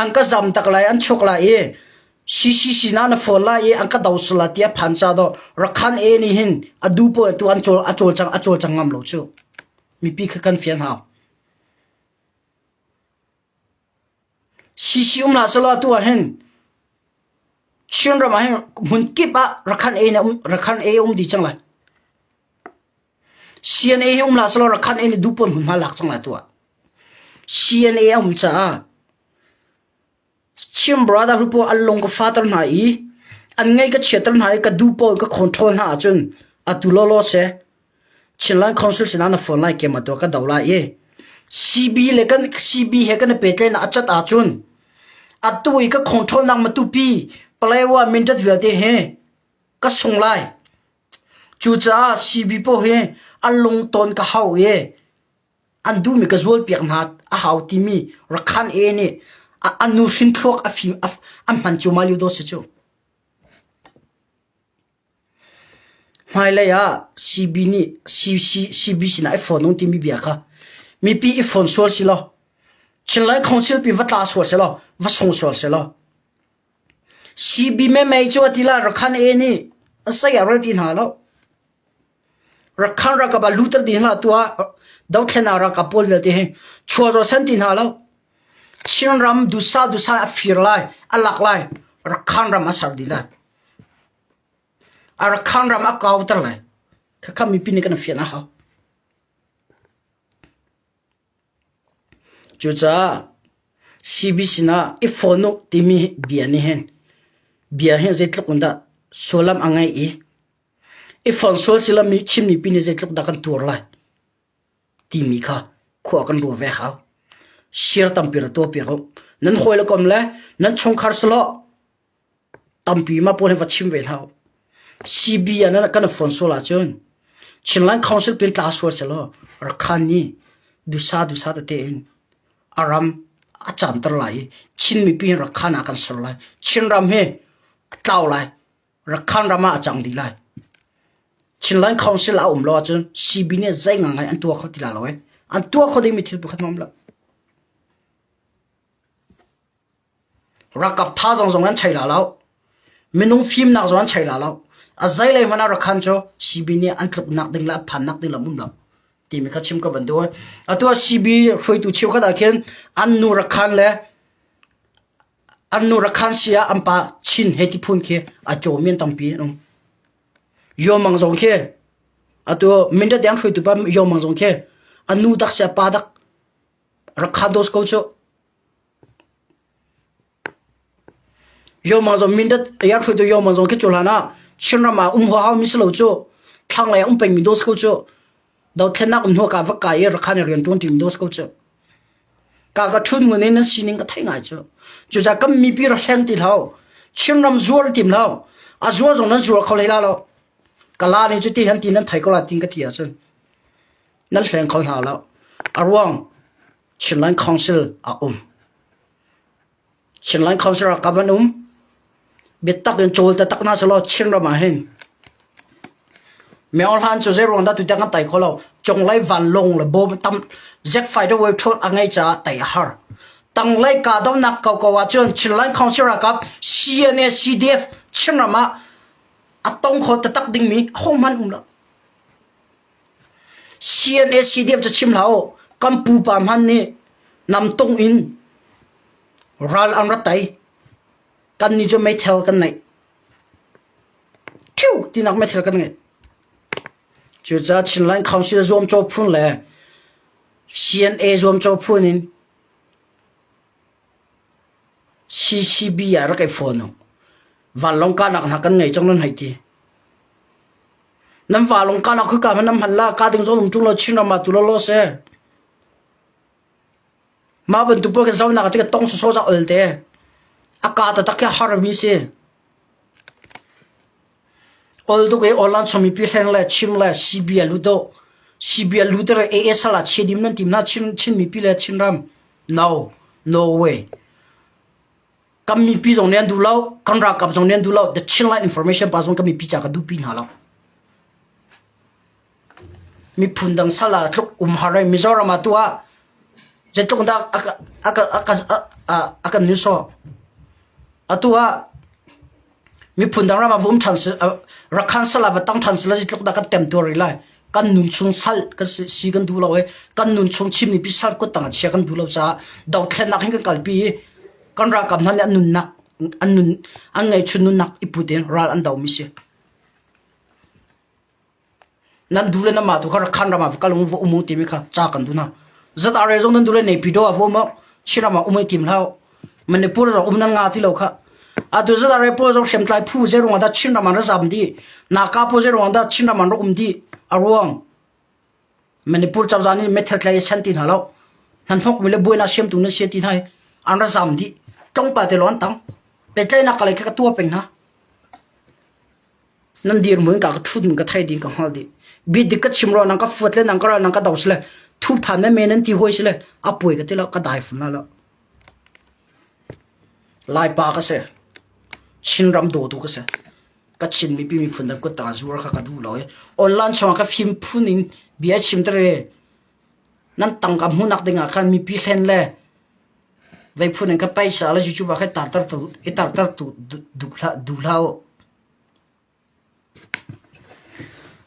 an ka zam tak lai, an chuak lai i CC sinah na phone lai i an ka do sal lai tiah phan ca dawh Rakhan A nih hin a duh paoh tu an cawl a cawlcang a cawlcang ngam lo cu. Mipi kha kan fian hau. CC um hlah selaw atu ah hin Chinram ah hin hmun kip ah Rakhan A na um Rakhan A um dih cang lai. CNA hi um hlah selaw Rakhan A nih duh pawn hmunhma lak cang lai tuah. CNA a um caah Chin Brotherhood pawl an lung ka fater hna i an ngaih ka chiater hna i ka duh pawl ka control hna ahcun atu lawlaw se Chinland Council sinah na phone lai kem atu ka do lai i CB le kan CB he kan i pehtlaihnak a cat ahcun atu i ka control nak Matupi Palawa Mindat vialte he ka sung lai. Cucaah CB paoh hi an lungtawn ka hau i an duhmi ka zualpiak hna a hau timi Rakhan A nih a nuhrin thluak a fim a hman cu mah lio dawh si cu. Hmailei ah CB nih CB sinah i fawn ung timi bia kha mipi i fawn sual si law Chinland Council pi va tla sual si law va sung sual si law CB mei cu a ti lai Rakhan A nih a sei a rel ti hna lo. Rakhan ralkap ah luter ti hna tu ah dothlennak ralkap pawl vialte hi chuah san ti hna lo. Chinram dusa dusa a fir lai, a lak lai, Rakhan ram a ser dih lai. A Rakhan ram a kauter lai. Khakha mipi nih kan fian a hau. Cucaah CB sinah i fawn u timi bia nih hin bia hi zeitluk in dah sullam a ngeih i i fawn sual si lomi Chin mipi nih zeitluk dah kan tuar lai timi kha khua kan ruah ve hau. Share tampi ra tuahpiak u. Nan hawi le kom le nan chungkhar selaw Tampi mah pawl hi va chim ve hlah u. CB ah nan kan phone sual ahcun Chinland Council pin tla sual selaw Rakhan nih dusa dusa tete in a ram a canter lai i Chin mipi hi Rakhan ah kan ser lai. Chinram hi a tlau lai. Rakhan ram ah a cang dih lai. Chinland Council a um lo ahcun CB nih zei ngangai an tuah kho ti lai lo eh. An tuah kho dingmi thil pakhat hmanh um lo. Ralkap thazaang zong an chei la lo. Minung fimnak zong an chei la lo. A zeilei hmanh ah Rakhan cu CB nih an tluknak ding le an phannak ding lam um lo timi kha chim ka van duh. Atu ah CB hruaitu cheukhat ah khin an nu Rakhan le an nu Rakhan si ah an pa Chin he ti phun khi a cawmi an tampi an um. Yomang zong khi atu Mindat yang hruaitu pa Yomang zong khi an nu dak si a pa dak Rakhan dos ko cu. Yoma zong Mindat ya hruaitu Yoma zong khi cu hlan ah Chinram ah um huaha mi si lo cu thlanglei ah um pengmi dos ko cu dothlennak um hnu ka va kai i Rakhan i rian ṭuan ṭimi dos ko cu ka ka ṭhun ngun in na sining ka theih ngai cu cucaah kan mipi ra hleng ti hlah Chinram zuar tim hlah a zuar zong nan zuar kho hlei la lo kala nih cu ti han ti nan thei ko la tin ka ti ahcun nan hleng kho hna lo a ruang Chinland Council a um. Chinland Council ralkap an um. Biatak in cawl taktak hna selaw Chinram ah hin Myo Hlan cu zeiruang dah tutan kan tai kho lo. Cunglei vanlawng le bom tam jet fighter way thol a ngei caah tai a har. Tanglei kahdohnak koko ahcun Chinland Council ralkap CNA CDF Chinram ah a tong kho taktak dingmi ahohmanh um lo. CNA CDF cu chim hlah u, kan pupa hmanh nih namtung in ral an rak tei. Kannih cu meithal kan neih. Ṭhiu tinak meithal kan ngei. Cucaah Chinland Council zuamcaw phun le CNA zuamcaw phun in CCB ah rak i fawn u. Vanlawng kahnak hna kan ngei cang nan hei ti. Nan vanlawng kahnak khika hmanh nan hman la, ka ding zong um ṭung lo Chinram ah tu lawlaw seh. Mah bantuk pawl khi zonak ah tikah tong sawsawh za ol te. A ka taktak khi a harmi si. Ol tuk i online chung mipi hleng le chim le CB a lut do. CB a lut re ASL ah chia dim nan tim na Chin Chin mipi le Chinram. No, no way. Kan mipi zong nih an duh lo, kan ralkap zong nih an duh lo. The Chinland information pa zong kan mipi ca ka duhpi hna lo. Miphun dang sal ah tluk um har ai Mizoram ah tu ah zeitluk dah a a a a kan nihsawh. Atu ah miphun dang ram ah va um ṭhan Rakhan sal ah va tang ṭhan sal zeitluk dah kan temtuar rih lai. Kan nun chung sal kan si kan duh lo i kan nun chung Chin mipi sal kut tang ah chia kan duh lo caah dothlennak hin kan kalpi i kan ralkap hna nih an nunnak an nun an ngeihchun nunnak i put in ral an domi si. Nan duh le nanmah tu kha Rakhan ram ah va kal u va um u timi kha ca kan duh hna. ZRA zong nan duh le Naypyidaw ah va um u, Chinram ah um i tim hlah u. Manipur zong um nan nga ti lo kha. Atu ZRA pawl zong hriamtlai phu zeiruang ah dah Chinram ah an ra zam dih? Naka pawl zeiruang ah dah Chinram ah an rak um dih? A ruang Manipur cozah nih meithal tlai i san ti hna lo. Hnahnawk mi le buainak siamtu nan si ti hna i an ra zam dih. Tlawmpal te lawng an tang. Pehtlaihnak ka lei kha ka tuah peng hna. Nan dirhmun ka ka ṭhut ka thei ding ka hngal dih. Bi dik ka chim ro nang ka fuat le nang ka ral nang ka do sile thu phan me me nan ti hoi sile a puai ka ti lo ka dai fun la lo. Laipa ka si. Chinram dawtu ka si. Ka Chin mipi miphun dang kut ta zuar kha ka duh lo i online chungah ka fim phun in bia chim tere nan tangka hmuhnak dingah khan mipi hlen le vei phun in ka paisa le YouTube ah khan tartar tu i tartar tu duh hlah duh hlah u.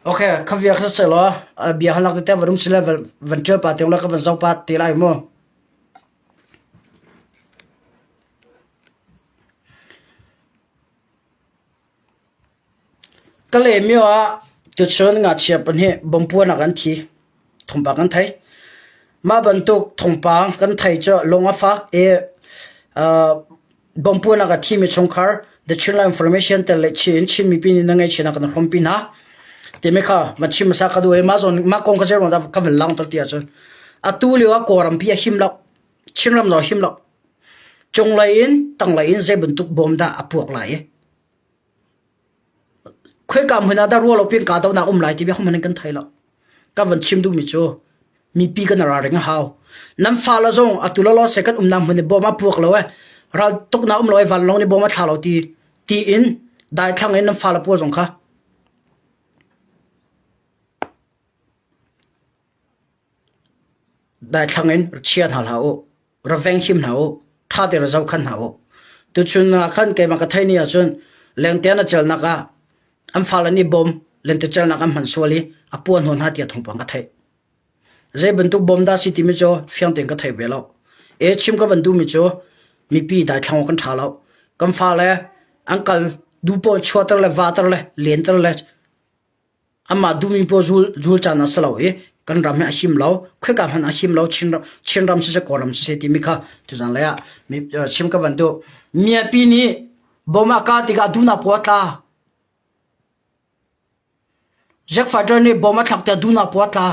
Okay, kha bia kha se law bia halak te va rum sile van ṭial pa te la ka van zau pa te lai mu. Kalaymyo ah tuchun ngakchia pahnih bompuan ah kan thi. Thawngpang kan thei. Mah bantuk thawngpang kan thei cu lung a fak i bompuan ah a thimi chungkhar The Chinland Information tel le chin Chin mipi nih na ngaihchia kan hrawmpi hna. Timi kha ma chim hmasa ka duh i mah zawn mah kong ka zei ruang dah ka van lang ti ahcun atu lio ah Kawlrampi a him lo. Chinram zong a him lo. Cunglei in tanglei in zei bantuk bom dah a puak lai i Khoika hmun ah dah ruah lo piin kahdohnak um lai ti bia hmanh in kan thei lo. Ka van chim duhmi cu mipi kan ralring a hau. Nan fale zong atu lawlaw se kan umnak hmun i bom a puak lo e ral tuknak um lo e vanlawng nih bom a thla lo ti tiin daithlang in nan fale pawl zong kha daithlang in chia hna hlah u. Ra venghim hna u. Ṭha te ra zohkhan hna u. Tuchun ah khan keimah ka theih ni ahcun lengte an a celnak ah an fale nih bom lentecelnak an hman sual i a puah hnawh hna tiah thawngpang ka theih. Zei bantuk bom dah si timi cu fiang tein ka thei ve lo. E chim ka van duhmi cu mipi daithlang awk kan ṭha lo. Kan fale an kal duh paoh chuahter le vater le lenter le Amah duhmi paoh zul, zul caan a si lo i kan ram hi a him lo, khoika hmanh a him lo, Chinram, Chinram siseh Kawlram siseh timi kha tuzan lei ah chim ka van duh. Miapi nih bom a kah tikah duhnak paoh a tla. Jack fighter nih bom a thlak tikah duhnak paoh a tla.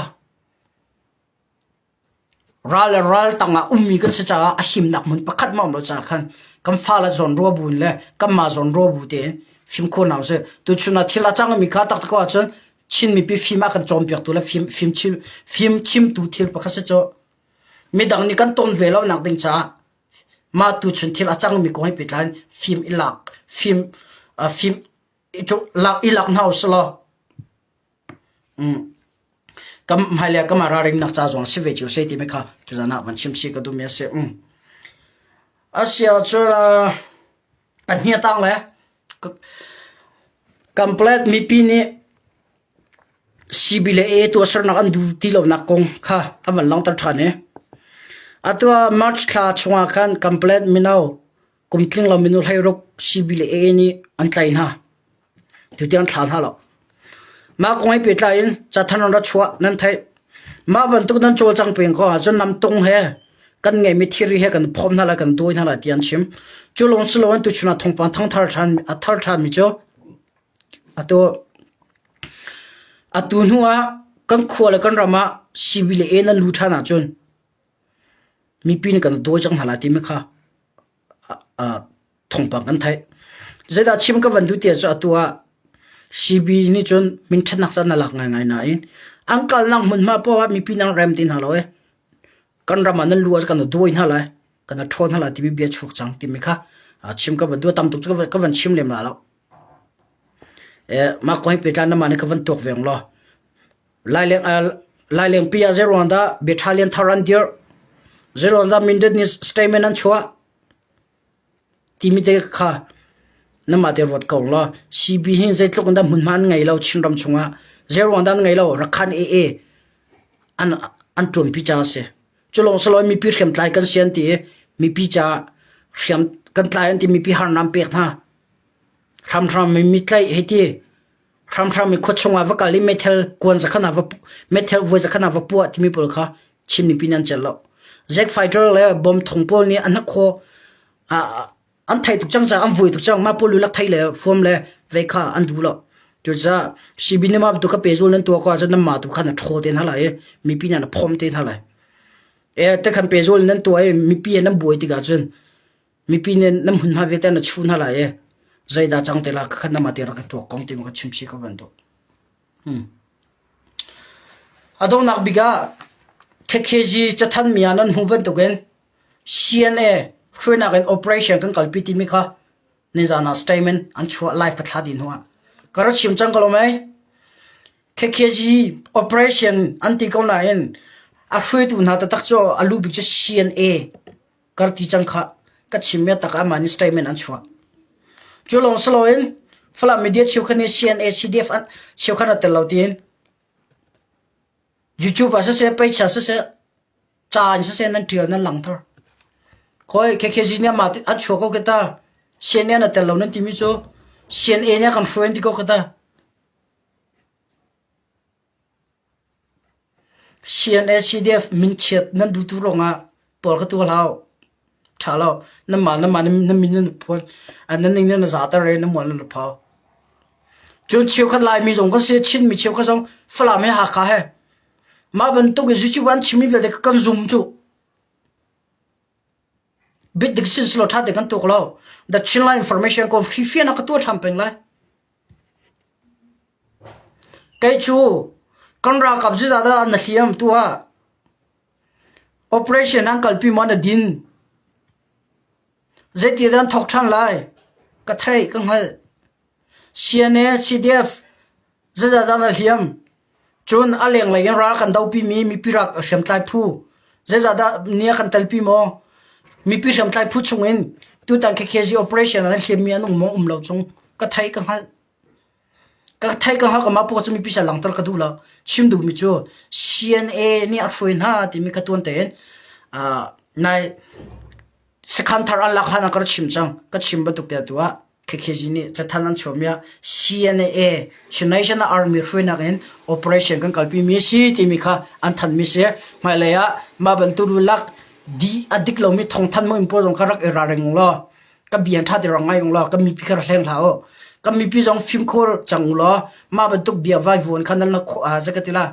Ral le ral tangah ummi kan si caah a himnak hmun pakhat ma um lo caah khan kan fale zawn rua bu in le kanmah zawn rua bu tein fimkhur hna usih. Tuchun ah thil a cangmi kha taktak ko ahcun Chin mipi fim a kan cawnpiaktu le fim, fim, chim, fim chimtu thil pakhat si cu midang nih kan ton ve lo nak ding caah mah tuchun thil a cangmi kong he pehtlai in fim i lak fim uh, fim i lak i lak hna usih law Kan hmailei ah kamah ralringnak ca zong si ve cio seh timi kha tuzan ah van chim si ka duhmi a si. A si ahcun pahnih a tang le Kanpalet mipi nih CB le AA tuahsernak an duh ti lonak kong kha an van langhter ṭhan i atu ah March thla chungah khan Kanpalet mino kum tling lo minu 16 CB le AA nih an tlaih hna. Tutiang thla hna lo. Mah kong he pehtlai in cathanh an ra chuah nan theih. Mah bantuk nan cawlcang peng ko ahcun namtung he kan ngeihmi thilri he kan phawm hna lai kan dawi hna lai ti an chim. Cu lawng si loin tuchun ah thawngpang thangthar ṭhan a thar ṭhanmi cu atu atu hnu ah kan khua le kan ram ah CB le A nan lu ṭhan ahcun mipi nih kan dawi cang hna lai timi kha thawngpang kan theih. Zeidah chim ka van duh ti cu atu ah CB nih cun minṭhatnak caan a lak ngaingai nain an kalnak hmunhma paoh ah mipi nih an rem ti hna lo i kan ram ah nan lu ah kan dawi hna lai, kan ṭhawn hna lai timi bia chuak cang timi kha chim ka van duh. Tam tuk cu ka van chim lem la lo. Mah kong hi pehtlai na mah nih ka van tuak ve law. Lailengpi ah zeiruang dah battalion thar an dirh? Zeiruang dah Mindat nih statement an chuah? Timi te kha namah te ruat ko law CB hi zeitluk in dah hmunhma an ngei lo Chinram chungah zeiruang dah an ngei lo Rakhan AA an an ṭuanpi ca a si. Cu lawng si loin mipi hriamtlai kan si an ti i mipi ca hriam kan tlai an ti mipi harnak pek hna. Hramhram in mi tlaih hei ti hramhram in khuachung ah va kal i meithal kuan zakhan ah va meithal voi zakhan ah va puah timi pawl kha Chin mipi nih an celh lo. Zack fighter le bom thong pawl nih an hnakhaw an thei tuk cang caah an vui tuk cang mah pawl lulak thei le fuam le vei kha an duh lo. Cucaah CB nih mah tu kha pehzul nan tuah ko ahcun nanmah tu kha na ṭhaw te hna lai i mipi nih na phom te hna lai. E te khan pehzul nan tuah i mipi he nan buai tikah cun mipi nih nan hmunhma vialte na chuh hna lai i zeidah cang te la kha nama te rak ka tuak kong ti ka chim si ka van duh. Hmm. A donghnak bik ah KKG cathan mi ah nan hmu bantukin CNA hruainak in operation kan kalpi timi kha nizan ah statement an chuah live ka thla din hnuah ka ra chim cang ko lo mei KKG operation an ti ko nain a hruaitu hna taktak cu a lu bik cu CNA kar ti cang kha ka chim mi tak ama nih statement an chuah cu lawng si loin Falam media cheukhat nih CNA CDF an cheukhat a tel lo tiin YouTube ah siseh peicha siseh ca in siseh nan tial nan langthar khoi KKG nih ama an chuah ko kita CNA na tel lo nan timi cu CNA nih kan hruai ti ko kita CNA-CDF minchiat nan duhtu ruangah pawl kha tuah hlah u. Ṭha lo. Nanmah nanmah nan min nan phuan. Nan ning nan zater i nan mual nan phau. Cun cheukhat Laimi zong kan si, Chinmi cheukhat zong Falam he Hakha he. Mah bantuk in YouTube an chimmi vialte kan zum cu. Bit dik sin silo ṭha te kan tuk lo. The Chinland Information ko fifian ka tuah ṭhan peng lai. Kei cu kan ralkap zeizah dah na hliam tuah? Operation an kalpi maw na din? Zeiti dah an thawk ṭhan lai? Ka theih, ka hngalh. CNA, CDF zeizah dah na hliam? Cun a lenglei in ral kan dopimi mipi rak hriamtlai phu zeizahdah ni a kan telpi maw? Mipi hriamtlai phu chungin tutan KKG operation ah nan hliammi an um maw um lo chung ka theih ka hngalh. Ka theih ka hngalh ka mah paoh cu mipi sin langhter ka duh lo. Chim duhmi cu CNA nih a hruai hna timi ka tuan tein nai Sakhan thar an lak hlan ah ka rak chim cang. Ka chim bantuk te atu ah KKG nih cathanh an chuahmi ah CNA Chin National Army hruainak in operation kan kalpi mi si timi kha an thanmi si. Hmailei ah mah bantuk lak di a dik lomi thawngthanh mo in pawl zong kha rak i ralring law ka bia ṭha te rak ngai ung law kan mipi kha rak hleng hlah u. Kan mipi zong fimkhur cang u law mah bantuk bia vaivuan kha nan la khawh ah zakatila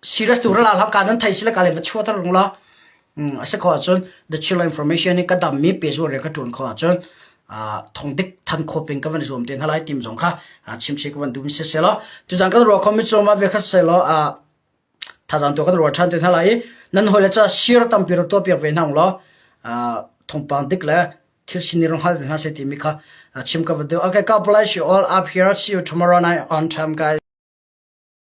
serious tu rala hlam ka nan thai sila ka le va chuah tar rung la a si kho ahcun the chill information hi ka dam mi pe zu re ka tuan kho ahcun thong dik than kho ping ka van zuam te hna lai tim zong kha chim che ka van dum se se lo tu zang kan ro kho mi chu ma ve kha se lo thazang tu kan ro than te hna lai nan hoi le cha share tampi ro to piak ve hna lo thongpang dik le thil sin rong hal hna se ti mi kha chim ka va du okay god bless you all up here see you tomorrow night on time guys.